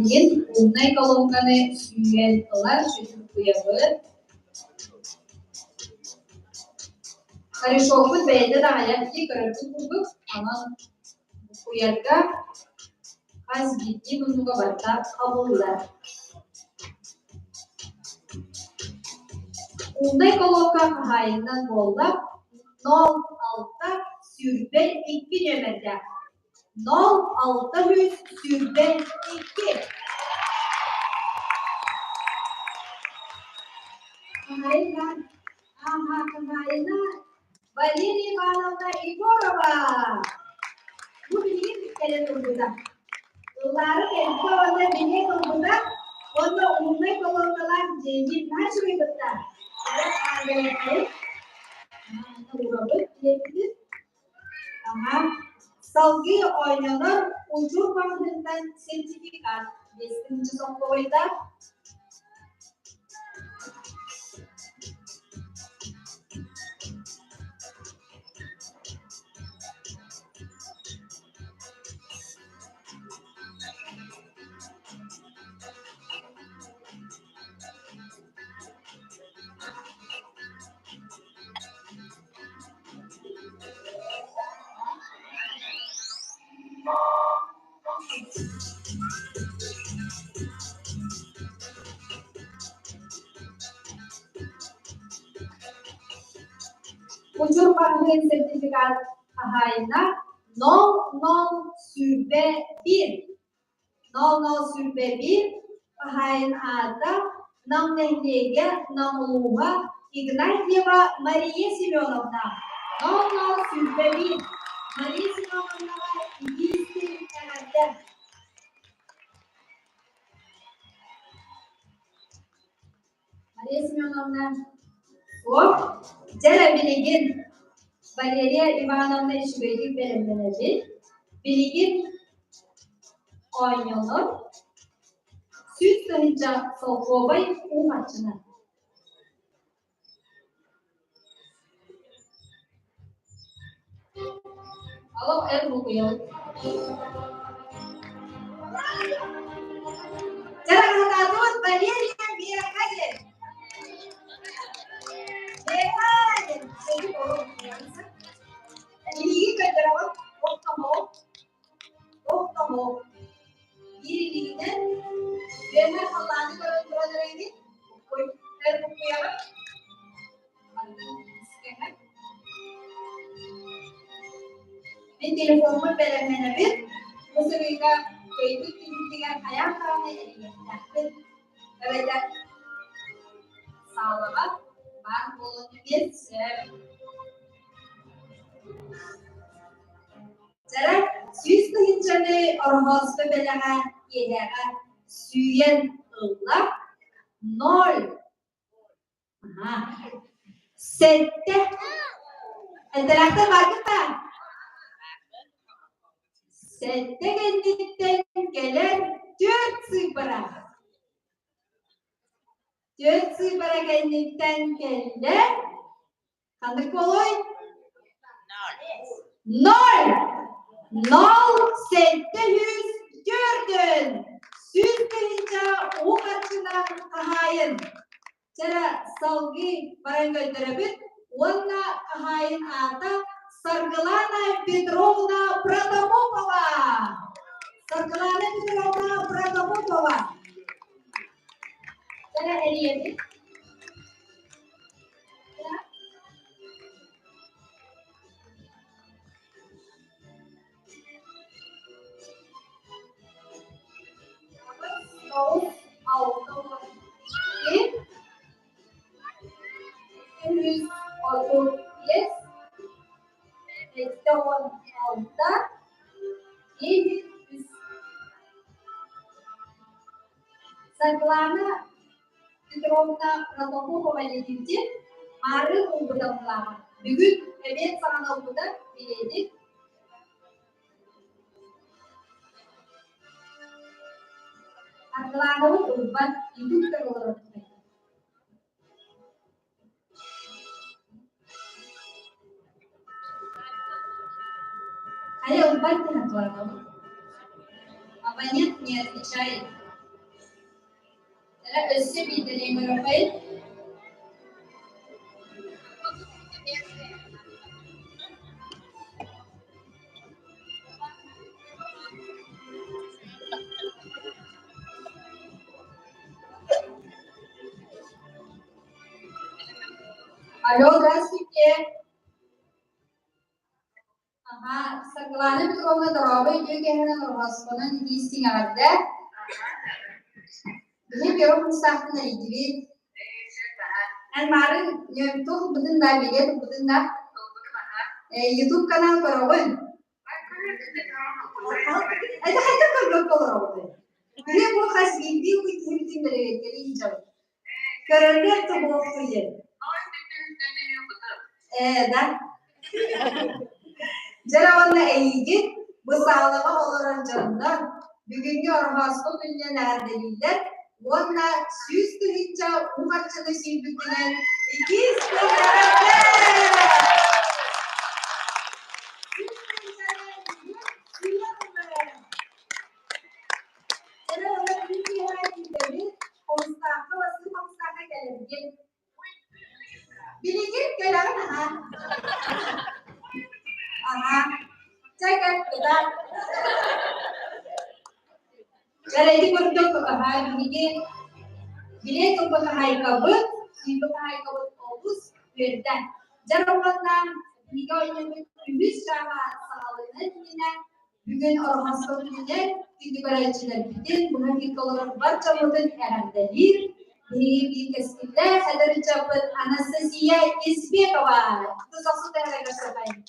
Билигин умнай колонканы сүүйэн ылар сүтүк куйабыт. Корешокпут бэйэтэ да аҕыйах дии көрөргүт курдук, онон буккуйарга хас биирдии муннуга барыта хабыллар. Умнай колуокка хаһаайынынан буолла 06 22 нүөмэрдээх 0622. Хаһаайына, аха, хаһаайына Валерия Ивановна Егорова. Бу билигин кэлэн ылбыта. Ыллаары кэлбитэ уонна билиэт ылбыта уонна умнай колонкалаах дьиэни наһаа үчүгэй кытта. Урабыт диэбитин. Аха. Салгыы оонньонор удьуор маҕаһыынтан сертификат 5 тыһыынча солкуобайдаах. Учур маҕаһыын сертификат хаһаайына 0021 0021 хаһаайын аата Нам нэһилиэгэ Нам улууһа Игнатьева Мария Семеновна 0021 Мария Семеновнаҕа итии эҕэрдэ! Мария Семеновна, суох. Дьэ эрэ билигин Валерия Ивановна үчүгэйдик бэлэмнэнэбит. Билигин оонньонор 100 тыһыынча солкуобай уу харчыны. Алло, эр букуйабыт. Дьарыктаатыбыт Валерия Миэхэ диэн. Илиигин көрдөрөҕүн, охтомо, охтомо. Биир илиигинэн үөһэ халлааны көрөн туран эрэҥҥин, эр буккуйаҕын. Мин телефоммун бэлэмнэнэбин. Бу сырыыга көйгүт түһүүтүгэр хайаан даҕаны эрийиэхтээхпин. Эбэтэр саалаҕа баар буолан эмиэ сөп. Дьэрэ 100 тыһыынчаны Ороһооспо бэлэҕэ киэһээҕэ сүүйэн ылла. Ноль Сэттэ. Этэрээхтэр бааргыт да? Сэттэ кэнниттэн кэлэр түөрт сыыппара. Түөрт сыыппара кэнниттэн кэллэ. Ханнык буолуой? Ноль. 0704. 100 тыһыынча уу харчынан хаһаайын. Чэрэ салгыы баран көрдөрөбүт уонна хаһаайын аата Саргылана Петровна Протопопова. Саргылана Петровна Протопопова. Чэрэ эрийэбит. 9 6 32 335 76 7 3. Саргылана Петровна Протопопова диэтинчи маарыын ылбыта быһыылааҕа. Бүгүн эбиэт саҕана ылбыта билиэти. Аргылаанабыт ылбат, итин олорор. Хайа ылбат диэн аргылаанабыт. Абонент не отвечает. Эрэ өссө биирдэ Рафаэль. Алло, здравствуйте. Ага, Саргылана Петровна дорообо, үтүө киэһэнэн Ороһооспонон итии эҕэрдэ. Биһи Первый курсаахтан эрийдибит. Эн маарын туох ылбытын да, билиэт ылбытын да? YouTube канал көрөҕүн? Это хайдах көрбөккө олороҕутуй? Биһи бу хас биирдии киһибитин бэрэбиэркэлии сылдьабыт. Көрөргөр туһуохтуй диэн. Ээ, да. Дьэ уонна эйиигин бу саалаҕа олорор дьоннор бүгүҥҥү Ороһооспо күнүнэн эҕэрдэлииллэр уонна 100 000 уу харчыны сүүйбүккүнэн иккис тыл эҕэрдэ! 100 тыһыынчаны сүүйэн ылларар. Эрэ уонна күн киэһэ киирдэбит, Хомустаахха Василий Хомустаахха кэлэргин. Билигин кэлэҕин аһаа. Аһаа. Чэ кэл кытаат. Эрэйди курдук аһаа биһиги билиэт ылбыт хаһаайкабыт, сүүрбэ хаһаайкабыт олус үөрдэ. Дьэ уонна биһиги оонньуубут үһүс чааһа саҕаланыан иннинэ бүгүн Ороһооспо күнүнэн күндү көрөөччүлэрбитин, быһа бииргэ олорор бар дьоммутун эҕэрдэлиир биһиги биир кэскиллээх эдэр ыччаппыт Анастасия Избекова. Тус охсутаһыгар көрсөҕөйүн.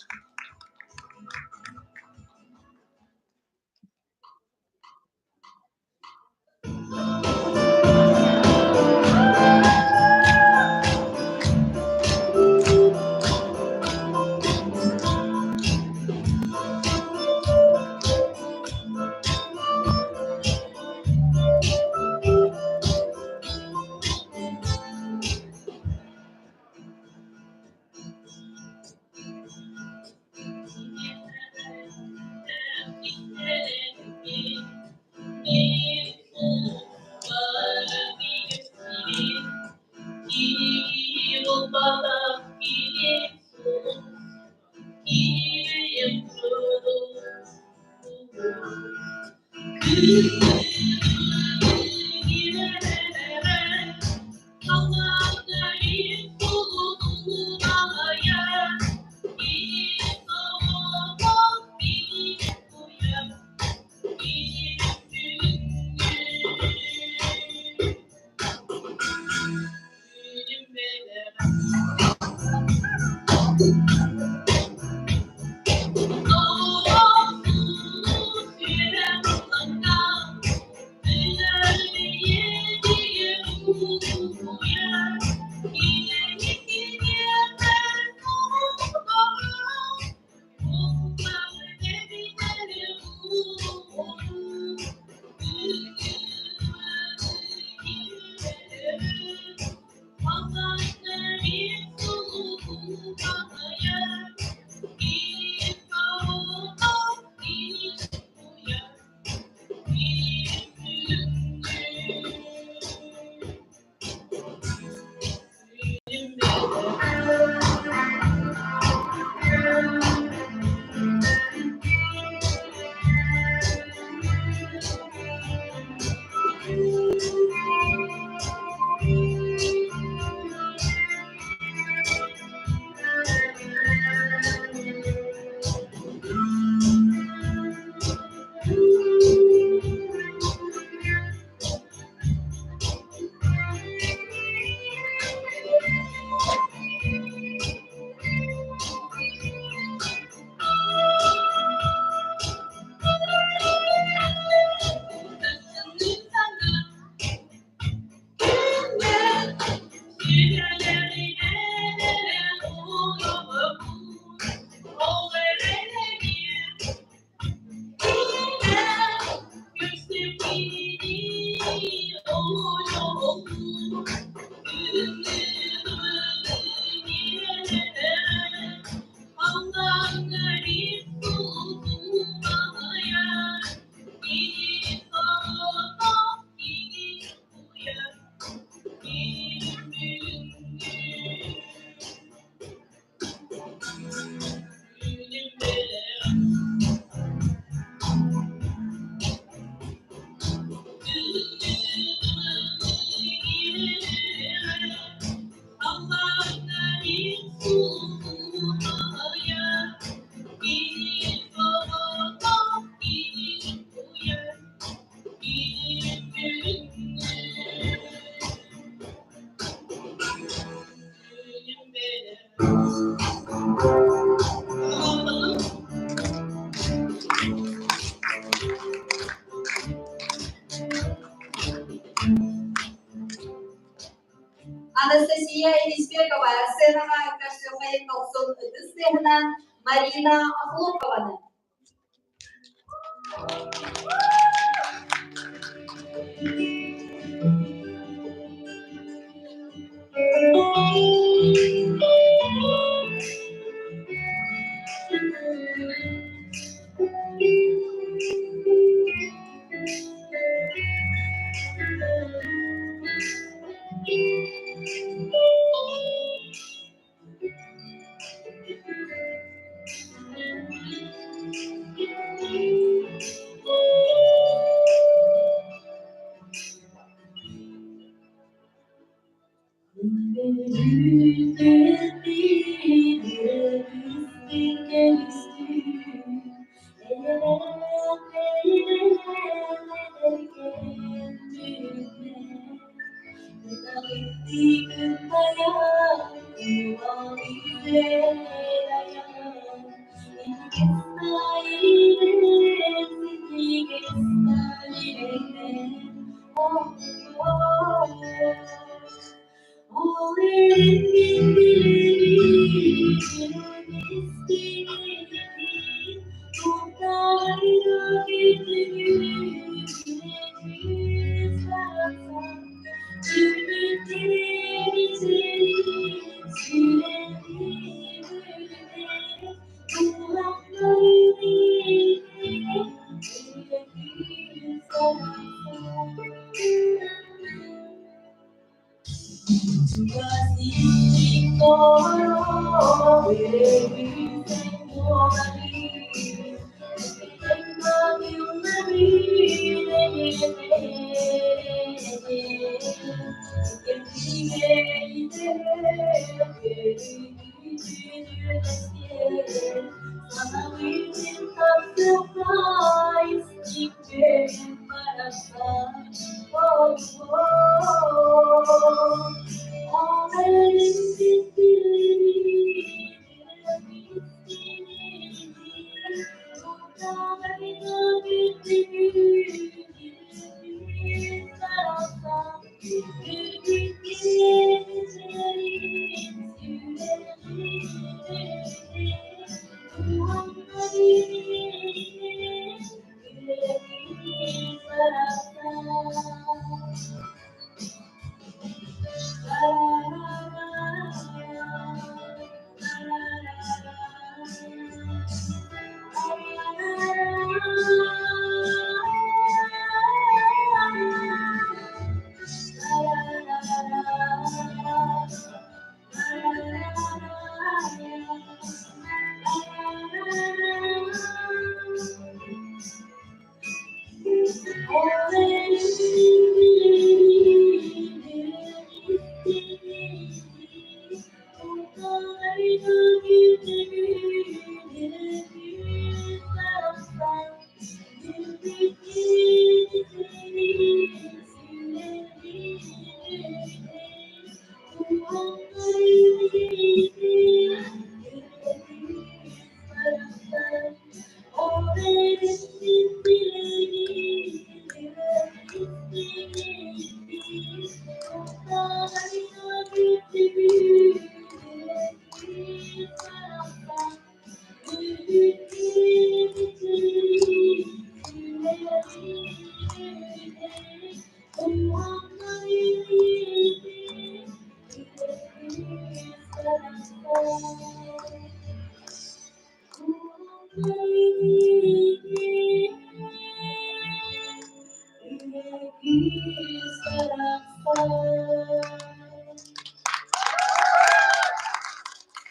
Анастасия Елисбекова сценаҕа көрсүөххэйин дохсун ытыс тыаһынан Марина Охлопкованы.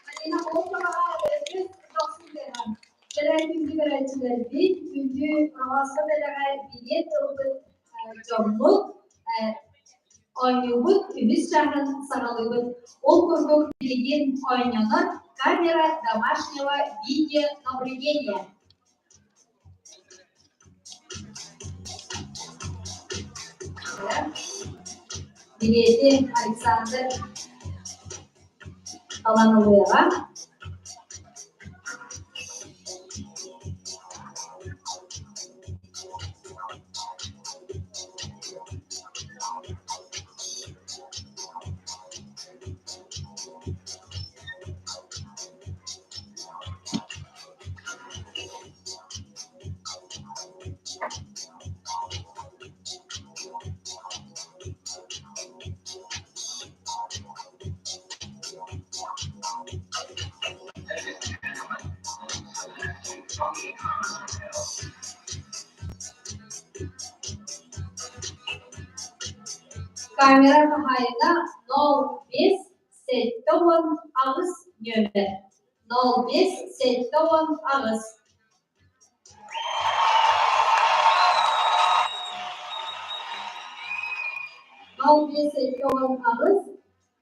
Марина Волковаҕа өссө дохсун тыаһа. Кэлэр күндү көрөөччүлэрбит, күндү Роҕооско бэлэҕэ билиэт ылбыт дьоммут. Оонньуубут үһүс чааһын саҕалыыбыт. Ол курдук билигин оонньонор камера домашнего видеонаблюдения. Билиэти Александр талан ылыаҕа. Камера хаһаайына 05 78 нүөмэр 05 78. Нол 5 78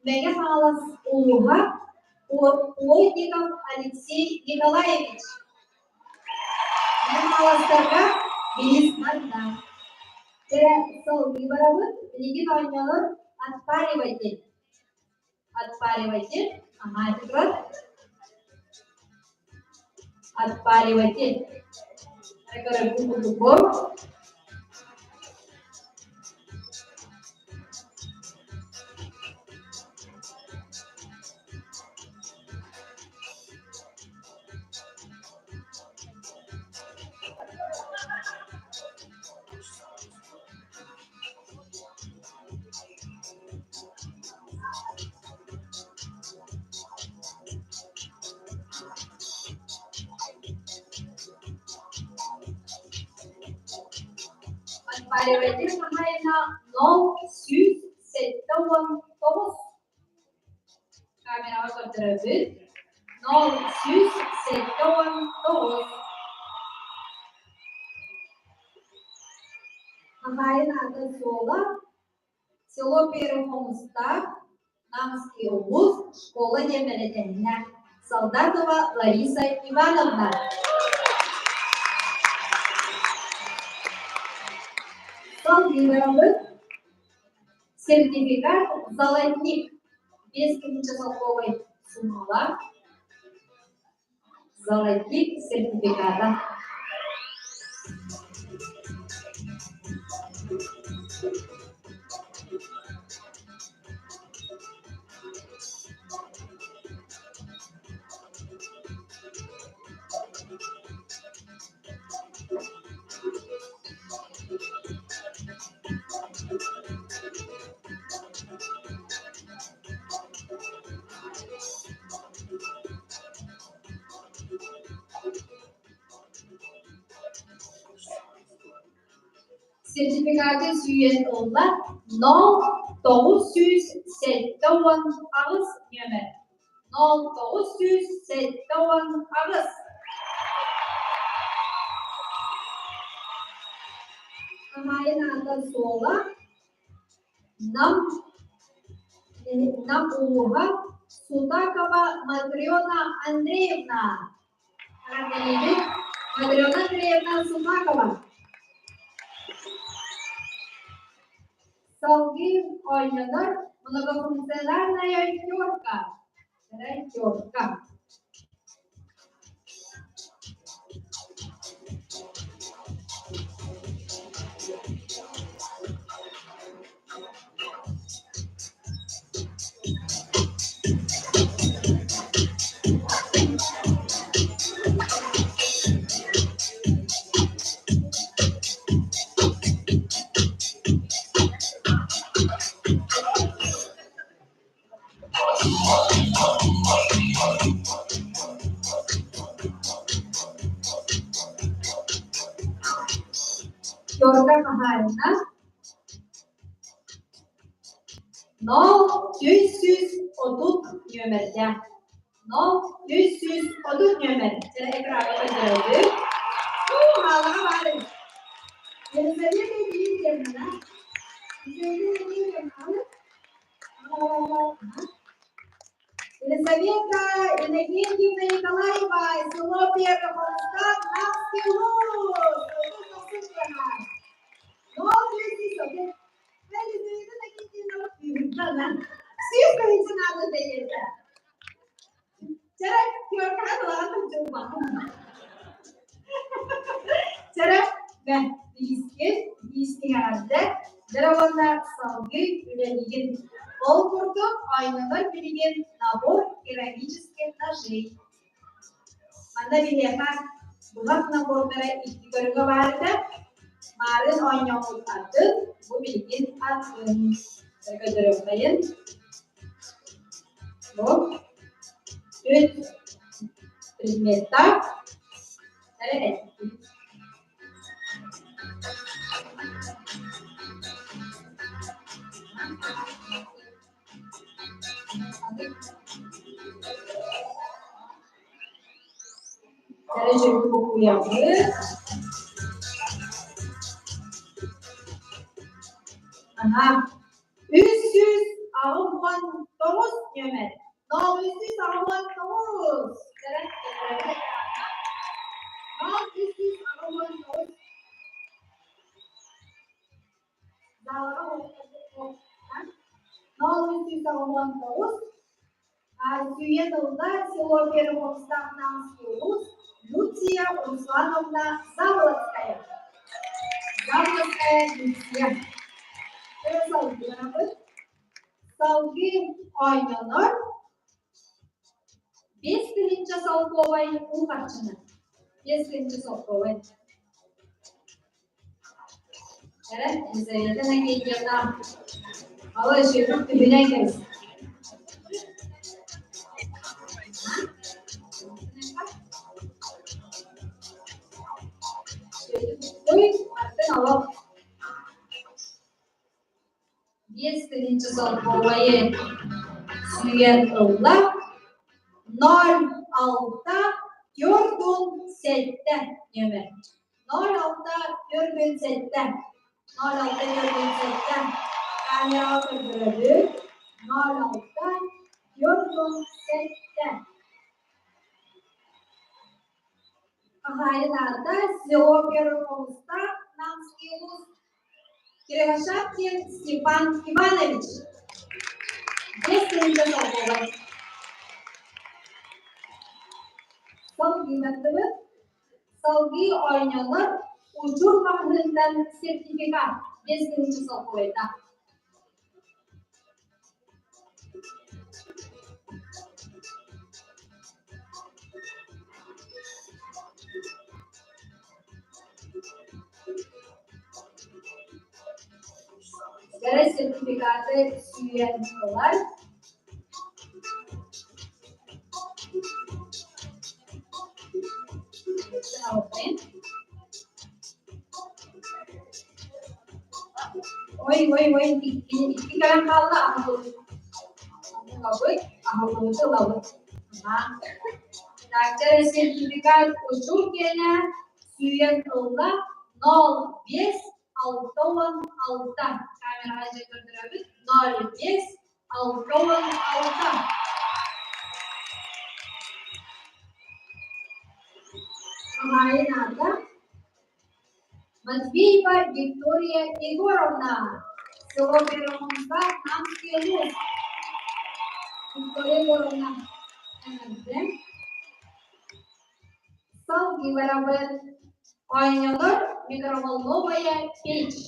Мэҥэ Хаҥалас улууһа Плотников Алексей Николаевич. Мэҥэ Хаҥаластарга билис манна. Дьэ, салгыы барабыт. Билигин оонньоолор отпариватель. Отпариватель. Ага, это турар. Отпариватель. Көрөбүн курдук Отпариватель хаһаайына 0 179. Камераҕа көрдөрөбүт. 0 179. Хаһаайын аата суола село Первый Хомустаах, Намский улуус, школа диэн бэлэтэннэ. Солдатова Лариса Ивановна. Салгыырабыт сертификат «Золотник» 5000 солковой суммалаах «Золотник» сертификата. Сертификаты сүүйэн ылла 0 978 нүөмэр 0 978. Хаһаайын аата суола Нам, Нам улууһа Сутакова Матрена Андреевна. Эҕэрдэлиибит Матрена Андреевна Сутакова. Салгыы оонньонор многофункциональная терка. Терка. Терка хаһаайына 0 330 нүөмэрдээх. 0 330 нүөмэр. Дьэ, экраҥҥа көрдөрөбүт. Уу, хаалаҕа баар эбит. Елизавета Дмитриевна. Елизавета Иннокентьевна Николаева, село Первомайскак, Намский улуус. Ол курдук оонньонор билигин набор керамических ножей. Манна биһиэхэ быһах набордара икки көрүҥэ баар этэ. Маарын оонньообут атын, бу билигин атын. Көрдөрүөххэйин. Бу үт предметтаах эрэ эттим. Дәрежелі окуябыт. Ага. 389 нөмер. 389. 389. 0389 Сүүйэн ылла село Первомстах Намский улус Люция Руслановна Заболоцкая. Заболоцкая Люция. Салгыы оонньонор 5000 солкуобай уу харчыны. 5000 солкуобай. Эрэ, Елизавета Иннокентьевна, алы үчүгэй түһүнэн кэбис. Ой, аттын олох. 5000 солкуобайы сүүйэн ылла. 06 47 нөмер. 06 47. 06 47. Камераҕа көрдөрөбүт. 06 47. Хаһаайын аата село Первомайскак, Намский улус Кривошапкин Степан Иванович. 5000 солкуобай. Салгыы Салгыы оонньонор Учур маҕаһыынтан сертификат 5000 солкуобайдаах. Бэрэ сертификаты сүүйэн ылар. Ой, ой, ой, икки, икки кэлэн хаалла, аһыллыбыт. Ылабыт, аһыллыбыты ылабыт. Так, сертификат учур киэнэ сүүйэн ылла 05 66. Камераҕа дьэ көрдөрөбүт. 05 66. Хаһаайын аата Матвеева Виктория Егоровна, село Первомайскак, Намский улус. Виктория Егоровна, эҕэрдэ. Салгыы барабыт. Оонньонор микроволновая печь.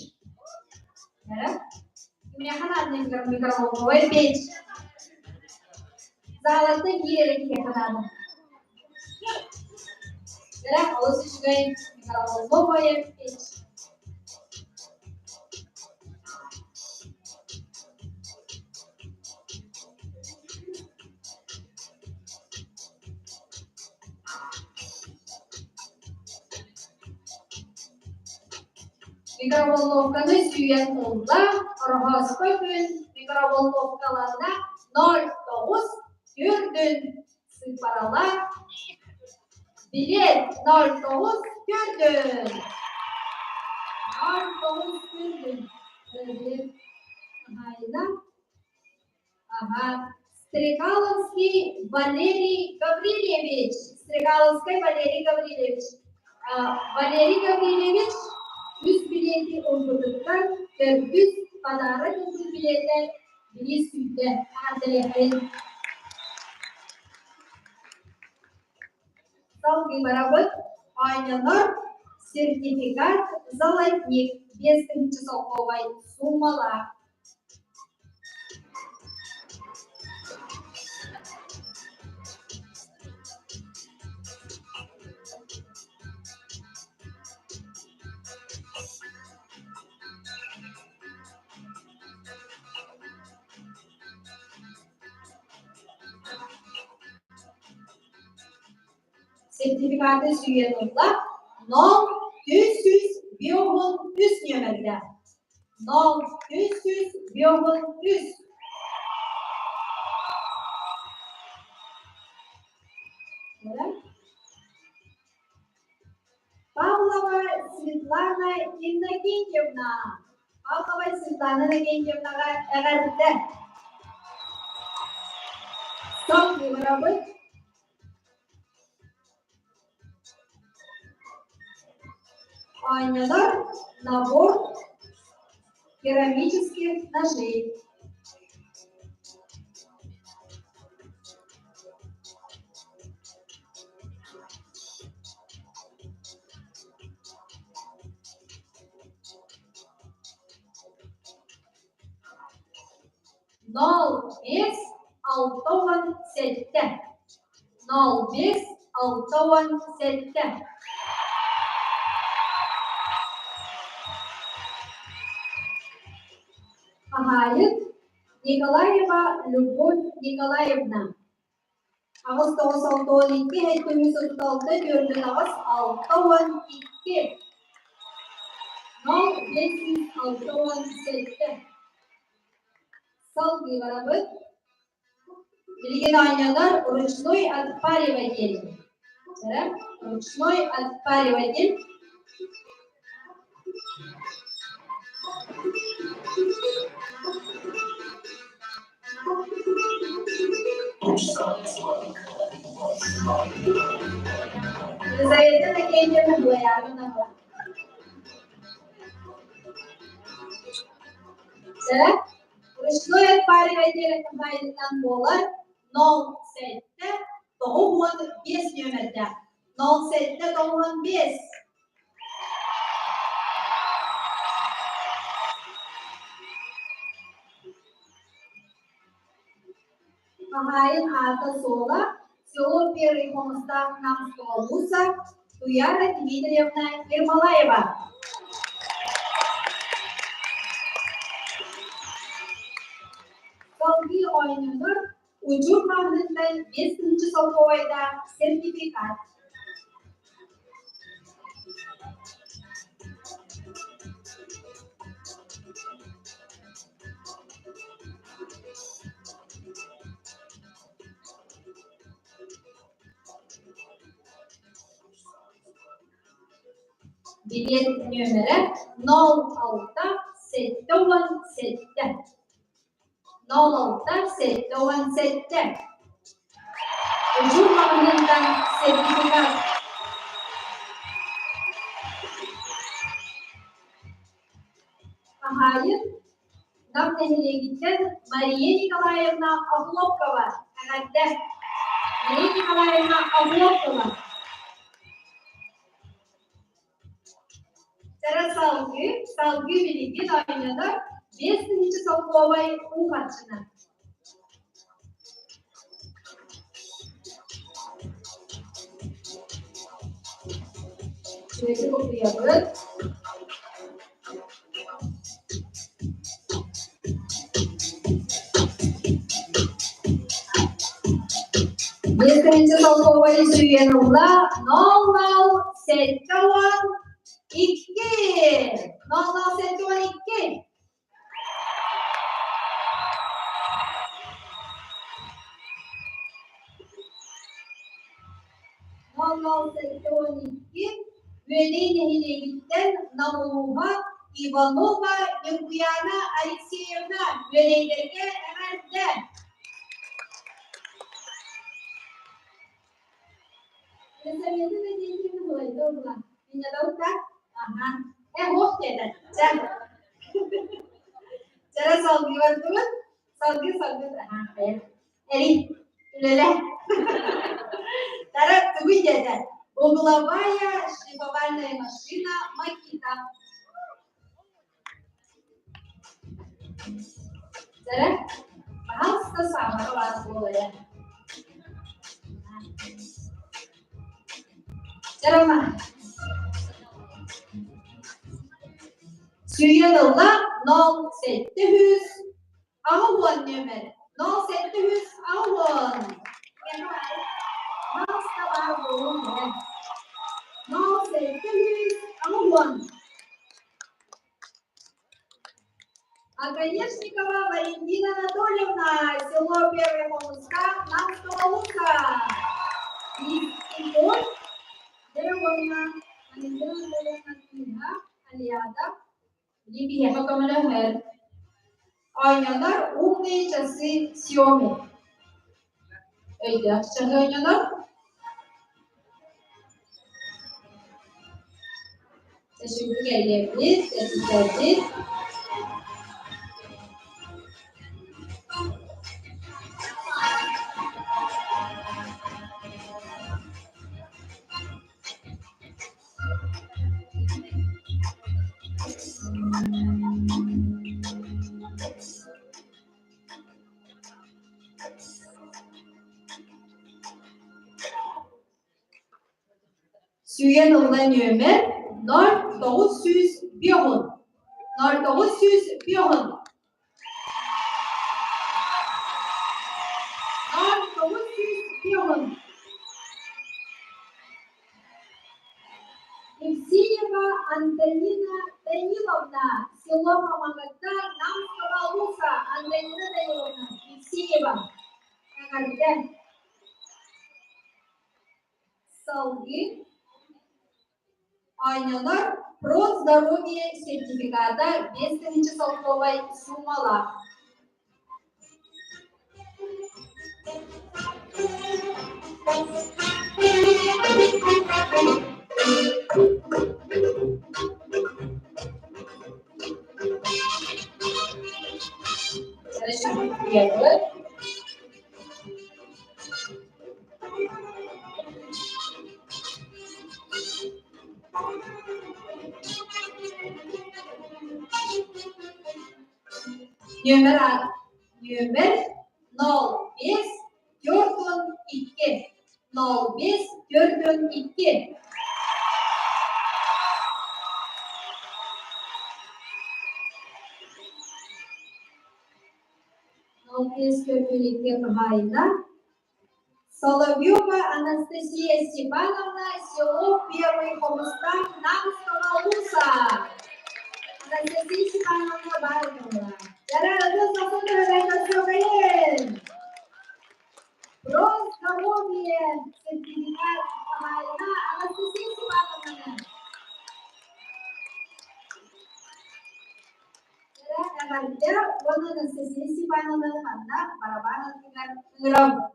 Кимиэхэ наадный микроволновая печь? Заалаттан киирэрэ киһиэхэ наада. Эрэ олус үчүгэй микроволновая печь. Микроволновканы сүүйэн ылла, Ороһооско күн микроволновкаланна 09 төрдүн сыыппаралар билет 09 төрдүн 09 төрдүн билет. Хаһаайына Ага. Стрекаловский Валерий Гаврильевич. Стрекаловский Валерий Гаврильевич. Валерий Гаврильевич үс билиэти ылбытыттан төрдүс подарок ылбыт билиэтэ биир сүүрдэ. Эҕэрдэлиэххин. Салгыы барабыт. Оонньонор сертификат золотник 5000 солкуобай суумалаах. Сертификаты сүүйэн ылла 0 353 нүөмэрдээх. 0 353. Павлова Светлана Иннокентьевна. Павлова Светлана Иннокентьевнаҕа эҕэрдэ! Салгыы барабыт. Оонньонор набор керамических ножей. 05 67. 05 67. Хаһаайын Николаева Любовь Николаевна. 8 9 62 736 4 8 62. 0567. Салгыы барабыт. Билигин оонньонор ручной отпариватель. Ручной отпариватель. Елизавета Иннокентьевна Блоярина. Ручной отпариватель хаһаайынынан буолар 07 95 нүөмэрдээх. 07 95. Хаһаайын аата-суола село Первый Хомустаах Намского улуса Туяра Дмитриевна Ермолаева. Салгыы оонньонор Удьур маҕаһыынтан 5000 солкуобайдаах сертификат. Билиэт нүөмэрэ 06 77. 06 77. Удьур маҕаһыынтан сертификат. Хаһаайын Нам нэһилиэгиттэн Мария Николаевна Охлопкова. Эҕэрдэ! Мария Николаевна Охлопкова. Чара салгыы, салгыы билигин оонньонор 5000 солкуобай уу харчынан. Үчүгэйдик утуйабыт. 5000 солкуобайы сүүйэн ылла 00 72. 00 72. 00 72 Үөдэй нэһилиэгиттэн Нам улууһа. Иванова Ньургуйаана Алексеевна үөрэйдэргэ эҕэрдэ! Елизавета Надеевна Балайда ылла. Меня зовут так? Ага. Ох диэтэ. Чэ. Чэрэ салгыы бардыбыт. Салгыы салгыы. Аха, хайа. Эри, үлэлэ. Тара тугуй диэтэ. Угловая шлифовальная машина Макита. Чэрэ, пожалуйста, саамара баар буолайа. Чэрэ, Сүүйэн ылла 0700 80 нүөмэр 0780. Пожалуйста, баар буолуон бэрэ. 0780. Оконешникова Валентина Анатольевна, село Первое Холмска, Намского Лука. Иккой, Деревня, Валентина Анатольевна Книга, Алиада, Либиэхэ көмөлөһөр. Оонньонор умные часы Xiaomi. Өйдөөх чаһы оонньонор. Teşekkür кэлиэбит, кэпсэтээбит. Сүүйэн ылла нүөмэр 0950 0950 0950 Евсеева Антонина Даниловна, село Мамагата, Намского Луса. Антонина Даниловна, Евсеева. Эҕэрдэ. Салгыы Оонньонор Про здоровье сертификата 5000 солкуобай суумалаах. Нүөмэр нүөмэр 05 42 05 42 05 42 хаһаайына Соловьева Анастасия Степановна, село Первый Хомустан Намского Улуса. Анастасия Степановна Баринова. Про здоровье сертификат хаһаайына Анастасия Степановна. Эҕэрдэ уонна Анастасия Степановна ханна барабан аттыгар ыҥырабыт.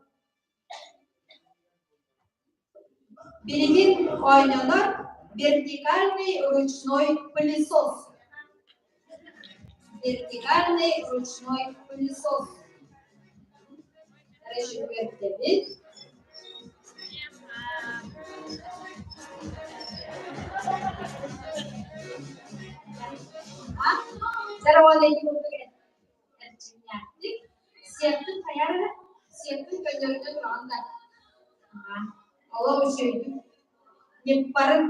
Билигин оонньонор вертикальный ручной пылесос. Вертикальный ручной пылесос. Режиммердэбит. Эрчимнээхтик сиэппин хайар эрэ, сиэппин көннөрүнэ тураҕын да олох үчүгэйдик ньыппарын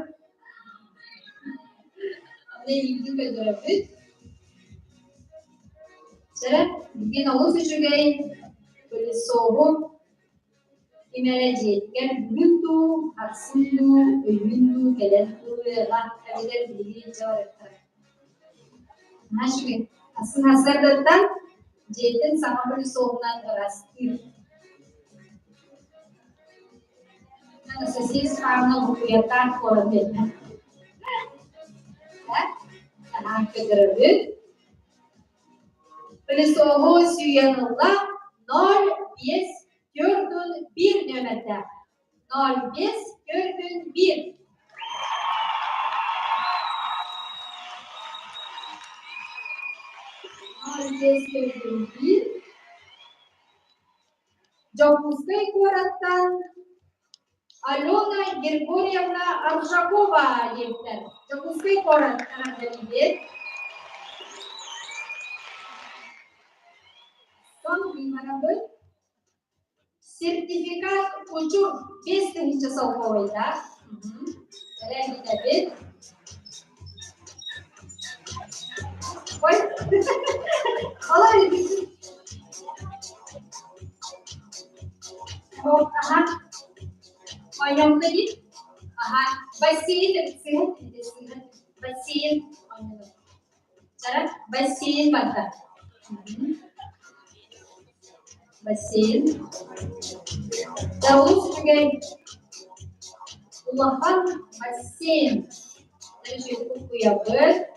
онно илиибитин көннөрөбүт. Чэ, билигин олус үчүгэй пылесоһу Ким эрэ дьиэтигэр бүгүн дуу, сарсын дуу, өйүүн дуу кэлэн ылыаҕа эбэтэр билигин илдьэ барыахтара. Наһаа үчүгэй. Сарсын сарсыардаттан дьиэтин саҥа пылесоһунан ыраастыыр. Анастасия Степановна букуйаттаах куорат биэрдэ. Көрдөрөбүт. Пылесоһу сүүйэн ылла 05 41 нүөмэрдээх. 05 41. 05 41. Дьокуускай куораттан Алена Григорьевна Аржакова диэбиттэр. Дьокуускай куорат эҕэрдэлиибит. Сонун Сертификат учур 5000 солкуобайдаах. Эрэгитэбит. Ой, олор Ага. Ойомно дии. Ага. Бассейн бассейн Чара бассейн барда. Бассейн. Дауыс үчүгэй. Улахан бассейн. Куйабыт.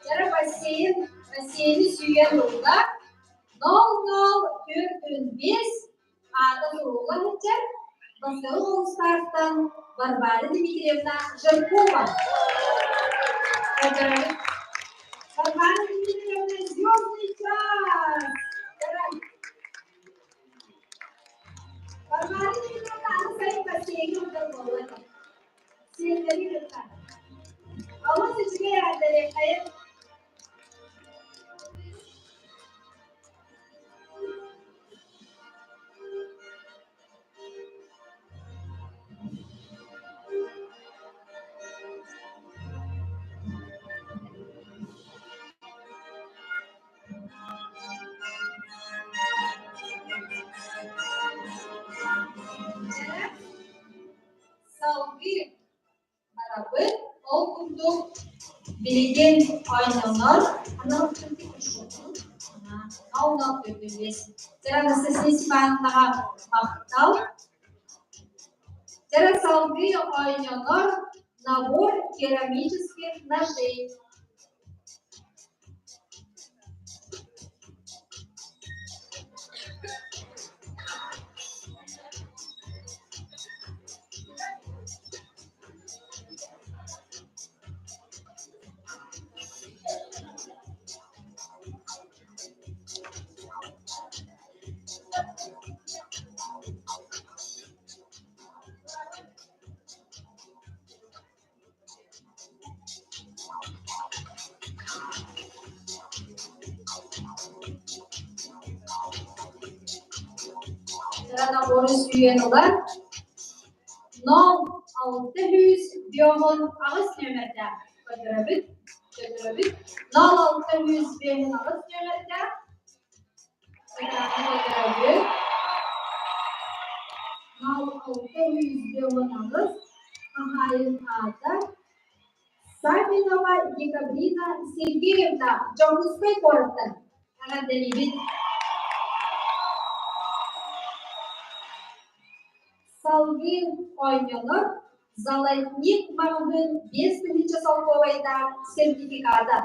Дьэ, бассейн, бассейни сүүйэн ылла. 0045 аата сурулла сылдьар Бастакы Холустаахтан Варвара Дмитриевна Жаркова. Варвара Дмитриевна, звездный час! Варвара Дмитриевна аны сайын бассейҥҥэ утар буолла. Сиэннэри кытта. Олус үчүгэй эҕэрдэлиэххэйин. Салгыы барабыт. Ол курдук билигин оонньонор анал анал төрдүллүс. Анастасия Степановнаҕа махтал. Дьэ салгыы оонньонор набор керамических ножей. Набору сүүйэн ылар 0658 нүөмэрдээх көрдөрөбүт көрдөрөбүт 0658 нүөмэрдээх көрдөрөбүт 0658 хаһаайын аата Саввинова Декабрина Сергеевна Дьокуускай куораттан эҕэрдэлиибит. Салгыы оонньонор «Золотник» маҕаһыын 5000 солкуобайдаах сертификата.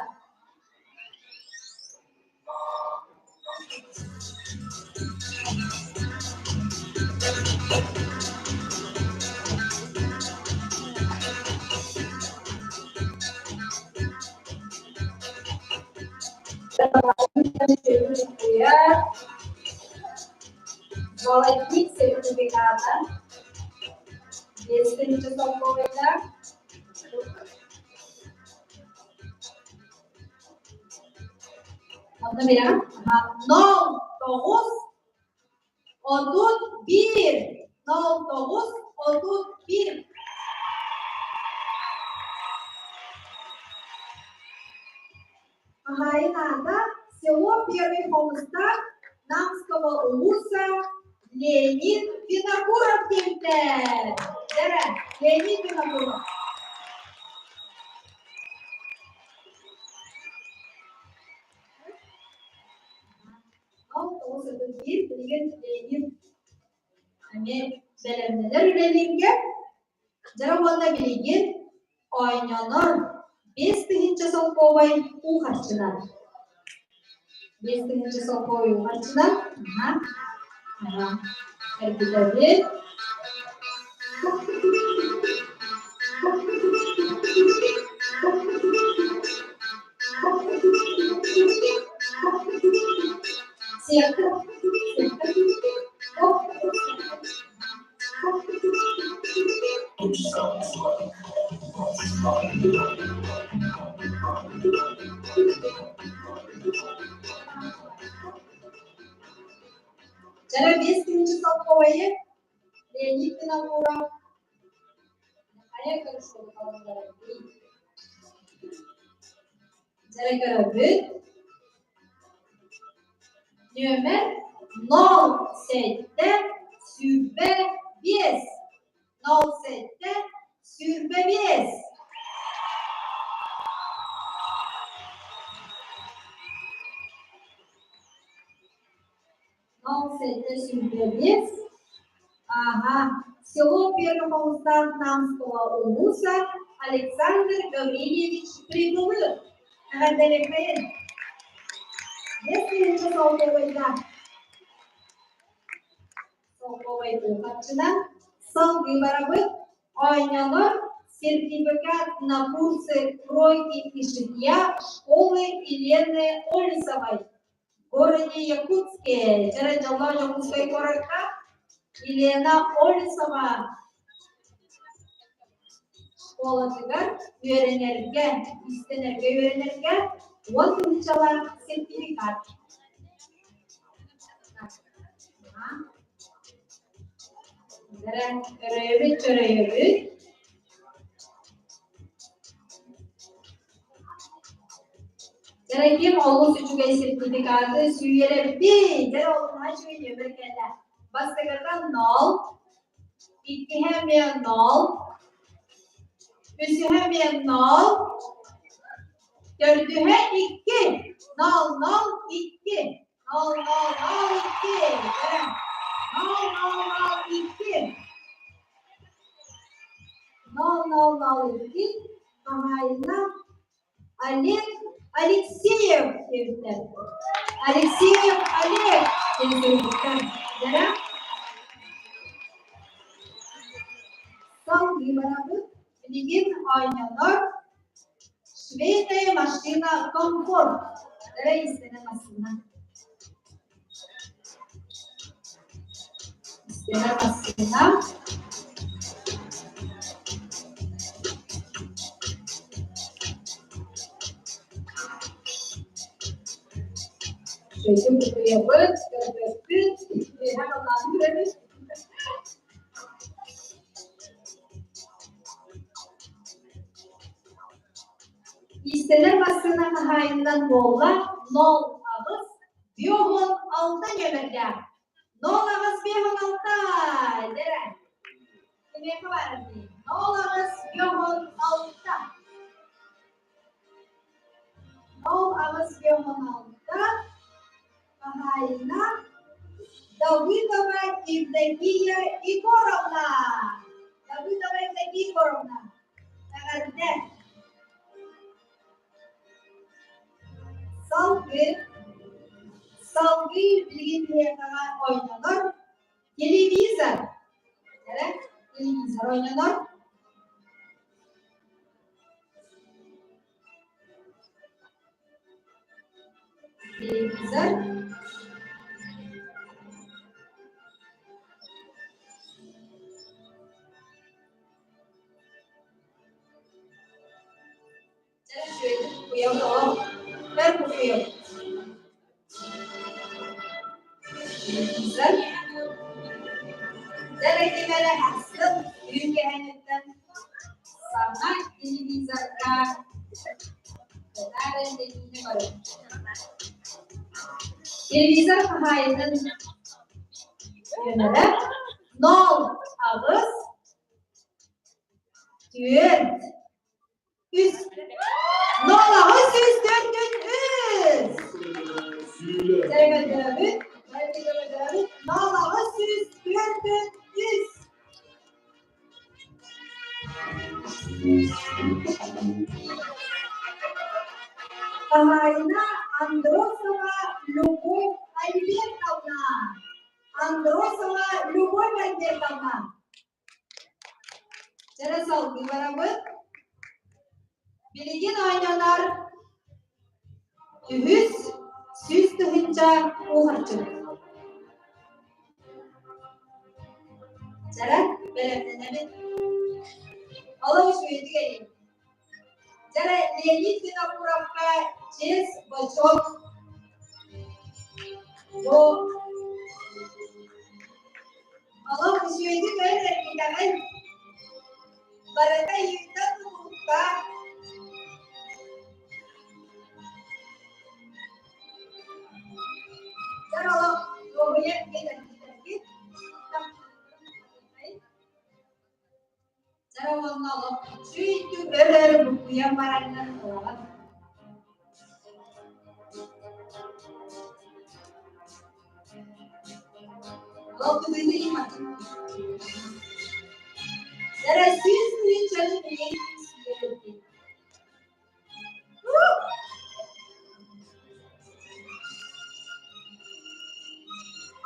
Золотник сертификата 5000 солкуобайдаах. Онно билэҕин? 09 31 09 31 Хаһаайын аата Село Первый Хомустаах Намского улуса Леонид Винокуров диэбиттэр. Дьэрэ, Леонид Винокуров. Ол 931 билигин Леонид эмиэ бэлэмнэнэр үлэлииргэ Дьара уонна билигин оонньонор 5000 солкуобай уу харчынан. 5000 солкуобай уу харчынан. Аха. Аха. Эргитэбит. Сиэххэ. Дьара 5000 солкуобайы Леонид Винокуров хайа көрүстэ Дьара көрөбүт. Нүөмэр 07 25 07 25 07 25 Ага. Село Первохолмстан Намского улуса Александр Гаврильевич Прибылых. Эҕэрдэлэххайын. 5000 солкуобайга солкуобай харчынан салгыы барабыт. Оонньонор сертификат на курсы кройки и шитья школы Елены Олесовой в городе Якутске. Дьэрэ дьоллоох Дьокуускай куоракка Елена Олесова школатыгар үөрэнэргэ, иистэнэргэ үөрэнэргэ 10 тыһыынчалаах сертификат. Өрөйөбүт, чөрөйөбүт. Дьэ, ким олус үчүгэй сертификаты сүүйэрэбит? Дьэ, ол наһаа үчүгэй нүөмэр кэллэ. Бастакыта нол, иккиһэ эмиэ нол, үсүһэ эмиэ нол, төрдүһэ икки, нол, нол, икки, нол, нол, нол, икки, нол, нол, нол, икки, нол, нол, нол, икки, хаһаайына Олег Алексеев диэбиттэр. Алексеев Олег диэн суруйбуттар. Дара Салгыы барабыт. Билигин оонньонор швейная машина комфорт. Дара истэнэ массыына. Истэнэ массыына. Өйдүн кутуйабыт, көрбөппүт, үөһэ халлааны көрөбүт. Иистэнэр массыына хаһаайынынан буолла 08 56 нүөмэрдээх. 08 56 дэрэ. Кимиэхэ баар дии? 08 56. 08 56 хаһаайына Давыдова Евдокия Егоровна. Давыдова Евдокия Егоровна. Эҕэрдэ. Салгыы, салгыы билигин биһиэхэҕэ ойнонор телевизор. Эрэ, телевизор ойнонор. Телевизор. Дьэ, үчүгэйдик кукуйам тоҕо? Бэр кукуйам. Телевизор. Дьэ, ким эрэ ахсын үүкээниттэн саҥа телевизорга Кытаары дэниини көрөбүн. Телевизор хаһаайынын нүөмэрэ нол аҕыс түөрт үс нол аҕыс үс түөрт үс. Сэргэдээбит, сэргэдээбит нол аҕыс үс түөрт үс. Хаһаайына Андросова Любовь Альбертовна. Андросова Любовь Альбертовна. Чэрэ салгыы барабыт. Билигин оонньонор үһүс 100 000 уухарчы. Дьара бэлэмнэнэбит. Олох үчүгэйдик эйин. Дьара Леонид Винокуровка честь, бочок. Бу олох үчүгэйдик өр эргитэҕин. Барыта ыйыыта тутулуктаах. Дьар олох дуоһуйар диэн эргитэргит. Дьара уонна олох үчүгэйдик өр-өр буккуйан бараннар ылаҕын. Олох тыгыны иматын. Дьара 100 000 билигин сүйэрдин.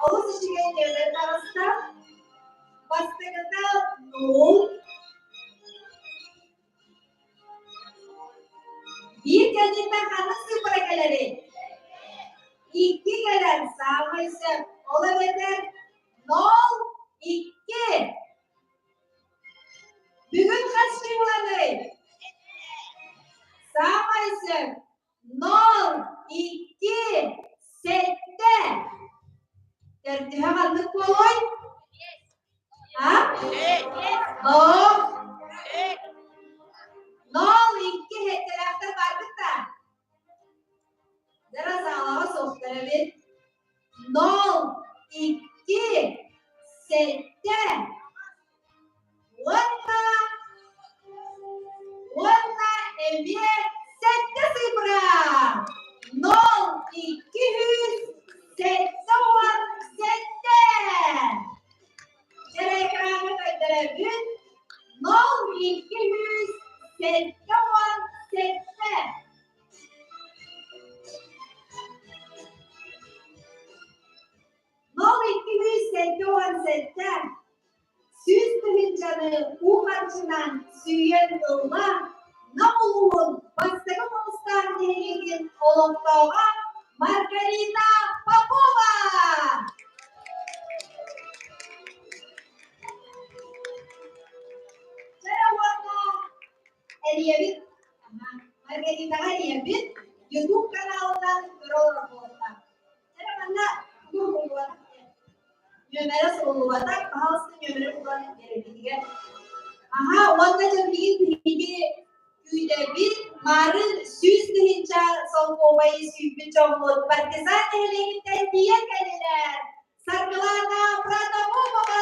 Олус үчүгэй нүөмэр таҕыста. Бастакыта нуул. Биир кэнниттэн ханнык сыыппара кэлэрий? Икки кэлэр, саамай сөп. Ол эбэтэр нол икки. Бүгүн хас чыыланый? Саамай сөп. Нол, икки, сэттэ. Төрдүһэ ханнык буолуой? А? Нол. Нол, икки сэттэлээхтэр бааргыт да? Дара саалаҕа суохтар эбит. Нол, икки, сэттэ уонна эмиэ сэттэ цифра. Нол, 277. Дьэ, экраҥҥа көрдөрөбүт. Нол, 277. Нол 277 100 000-ны уу харчынан сүүйэн ылла Нам улууһун Бастакы Хомустаах нэһилиэгин олохтооҕо Маргарита Попова! Чэ уонна эрийэбит Маргаритаҕа эрийэбит YouTube каналынан көрө олорор буолуохтаах. Чэ манна тугу уһуллубатах диэн. Нүөмэрэ суруллубатах, пожалуйста, нүөмэрэ булан биэрэргитигэр. Аха, уонна дьэ билигин биһиги күүтэбит марын 100 000 солкуобайы сүүйбүт дьоммут Партизан нэһилиэгиттэн тиийэн кэллилэр. Саргылана Протопопова!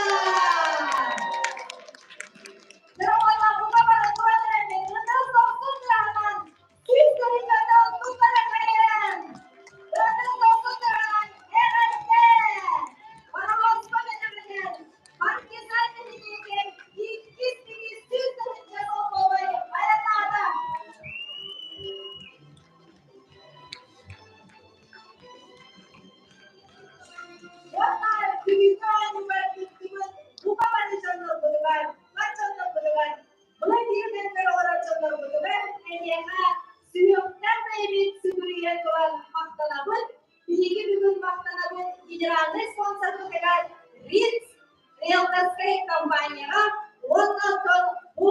Уонна бүгүҥҥү оонньууга кыттыбыт бука бары дьоннорбутугар, бар дьоннорбутугар, былыр олорор дьоннорбутугар эһиэхэ сүһүөхтэн бэйэбит сүгүрүйэн туран махтанабыт. Биһиги бүгүн махтанабыт генеральнай спонсорбытыгар Риц риэлторскай компанияҕа уонна оттон бу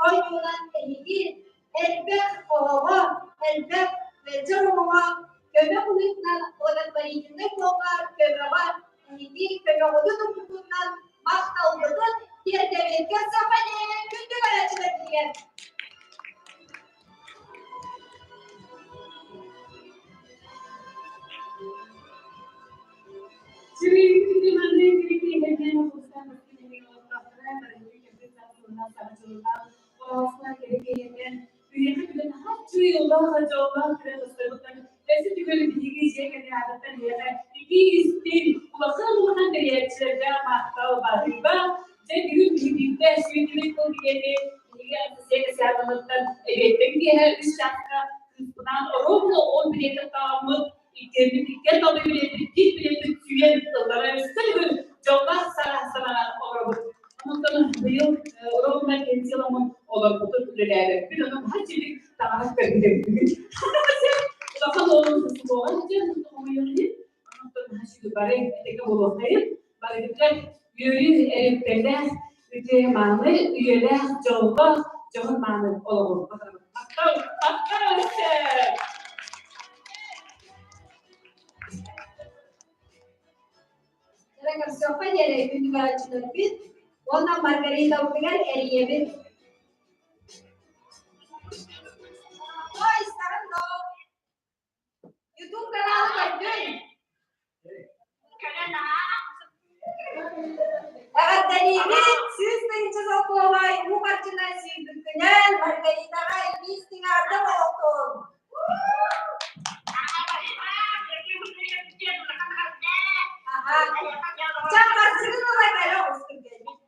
оонньуунан эһиги элбэх оҕоҕо, элбэх мэлдьэр оҕоҕо көмө быһыытынан благотворительнай фонга көмөҕө эһиги көмөҕүтүн туппутунан махталбытын тиэрдэбит. Көрсөххө күндү көрөөччүлэрбитигэр! Чуйуллаах, дьоллоох күрэх ыстарбыттан өссө түгэл биһиги дьиэ кэргэн аатыттан эһиэхэ итии-истиҥ, улахан-улахан тэрийээччилэргэ махтал баһыыба. Дьэ бүгүн биһигиттэ сүүрдүбүт тыл диэни биһиги Анастасия Касьяновнаттан эбиэттэн киэһэ үс чааска кыыспынаан оруобуна он билиэтин таҕаммыт иккиэммит иккиэн талыы билиэппит биир билиэппит сүүйэн тыллара өссө бүгүн дьоллоох саҥа санаҕа олоробут. Онтон быйыл оруобуна пенсияламмын олорбутун үлэлээбэппин, онон хаччылык таҥара көрбүтүм. Улахан уолум суоҕа сылдьан хомойуох иһин, онтон хаччылык бары этэҥҥэ буолуохтайын, барыгытыгар үөрүү эрэптэлээх, үтүө мааны, үйэлээх, дьоллоох, дьоһун мааны олоҕу баҕарабын. Махтал! Махтал! Дьэ, көрсүөххэ диэри күндү көрөөччүлэрбит уонна Маргаритабытыгар эрийэбит. Ой, истэҕин доо? Ютуб каналы көрдүн. Эҕэрдэлиибит 100 000 солкуобай уу харчынан сүүйбүккүнэн Маргаритаҕа илии истиҥ олохтун. Ча харчыгын ыла кэлэ оҕустун кэлбит.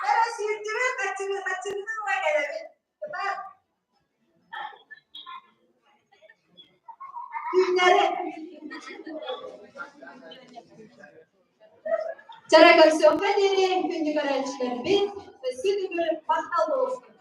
Чара сүүрдүбүт харчыгын харчыгын ыла кэлэбит. Кытаат. Түүннэри. Чара көрсүөххэ диэри күндү көрөөччүлэрбит, өссө төгүл махтал буолуохтун.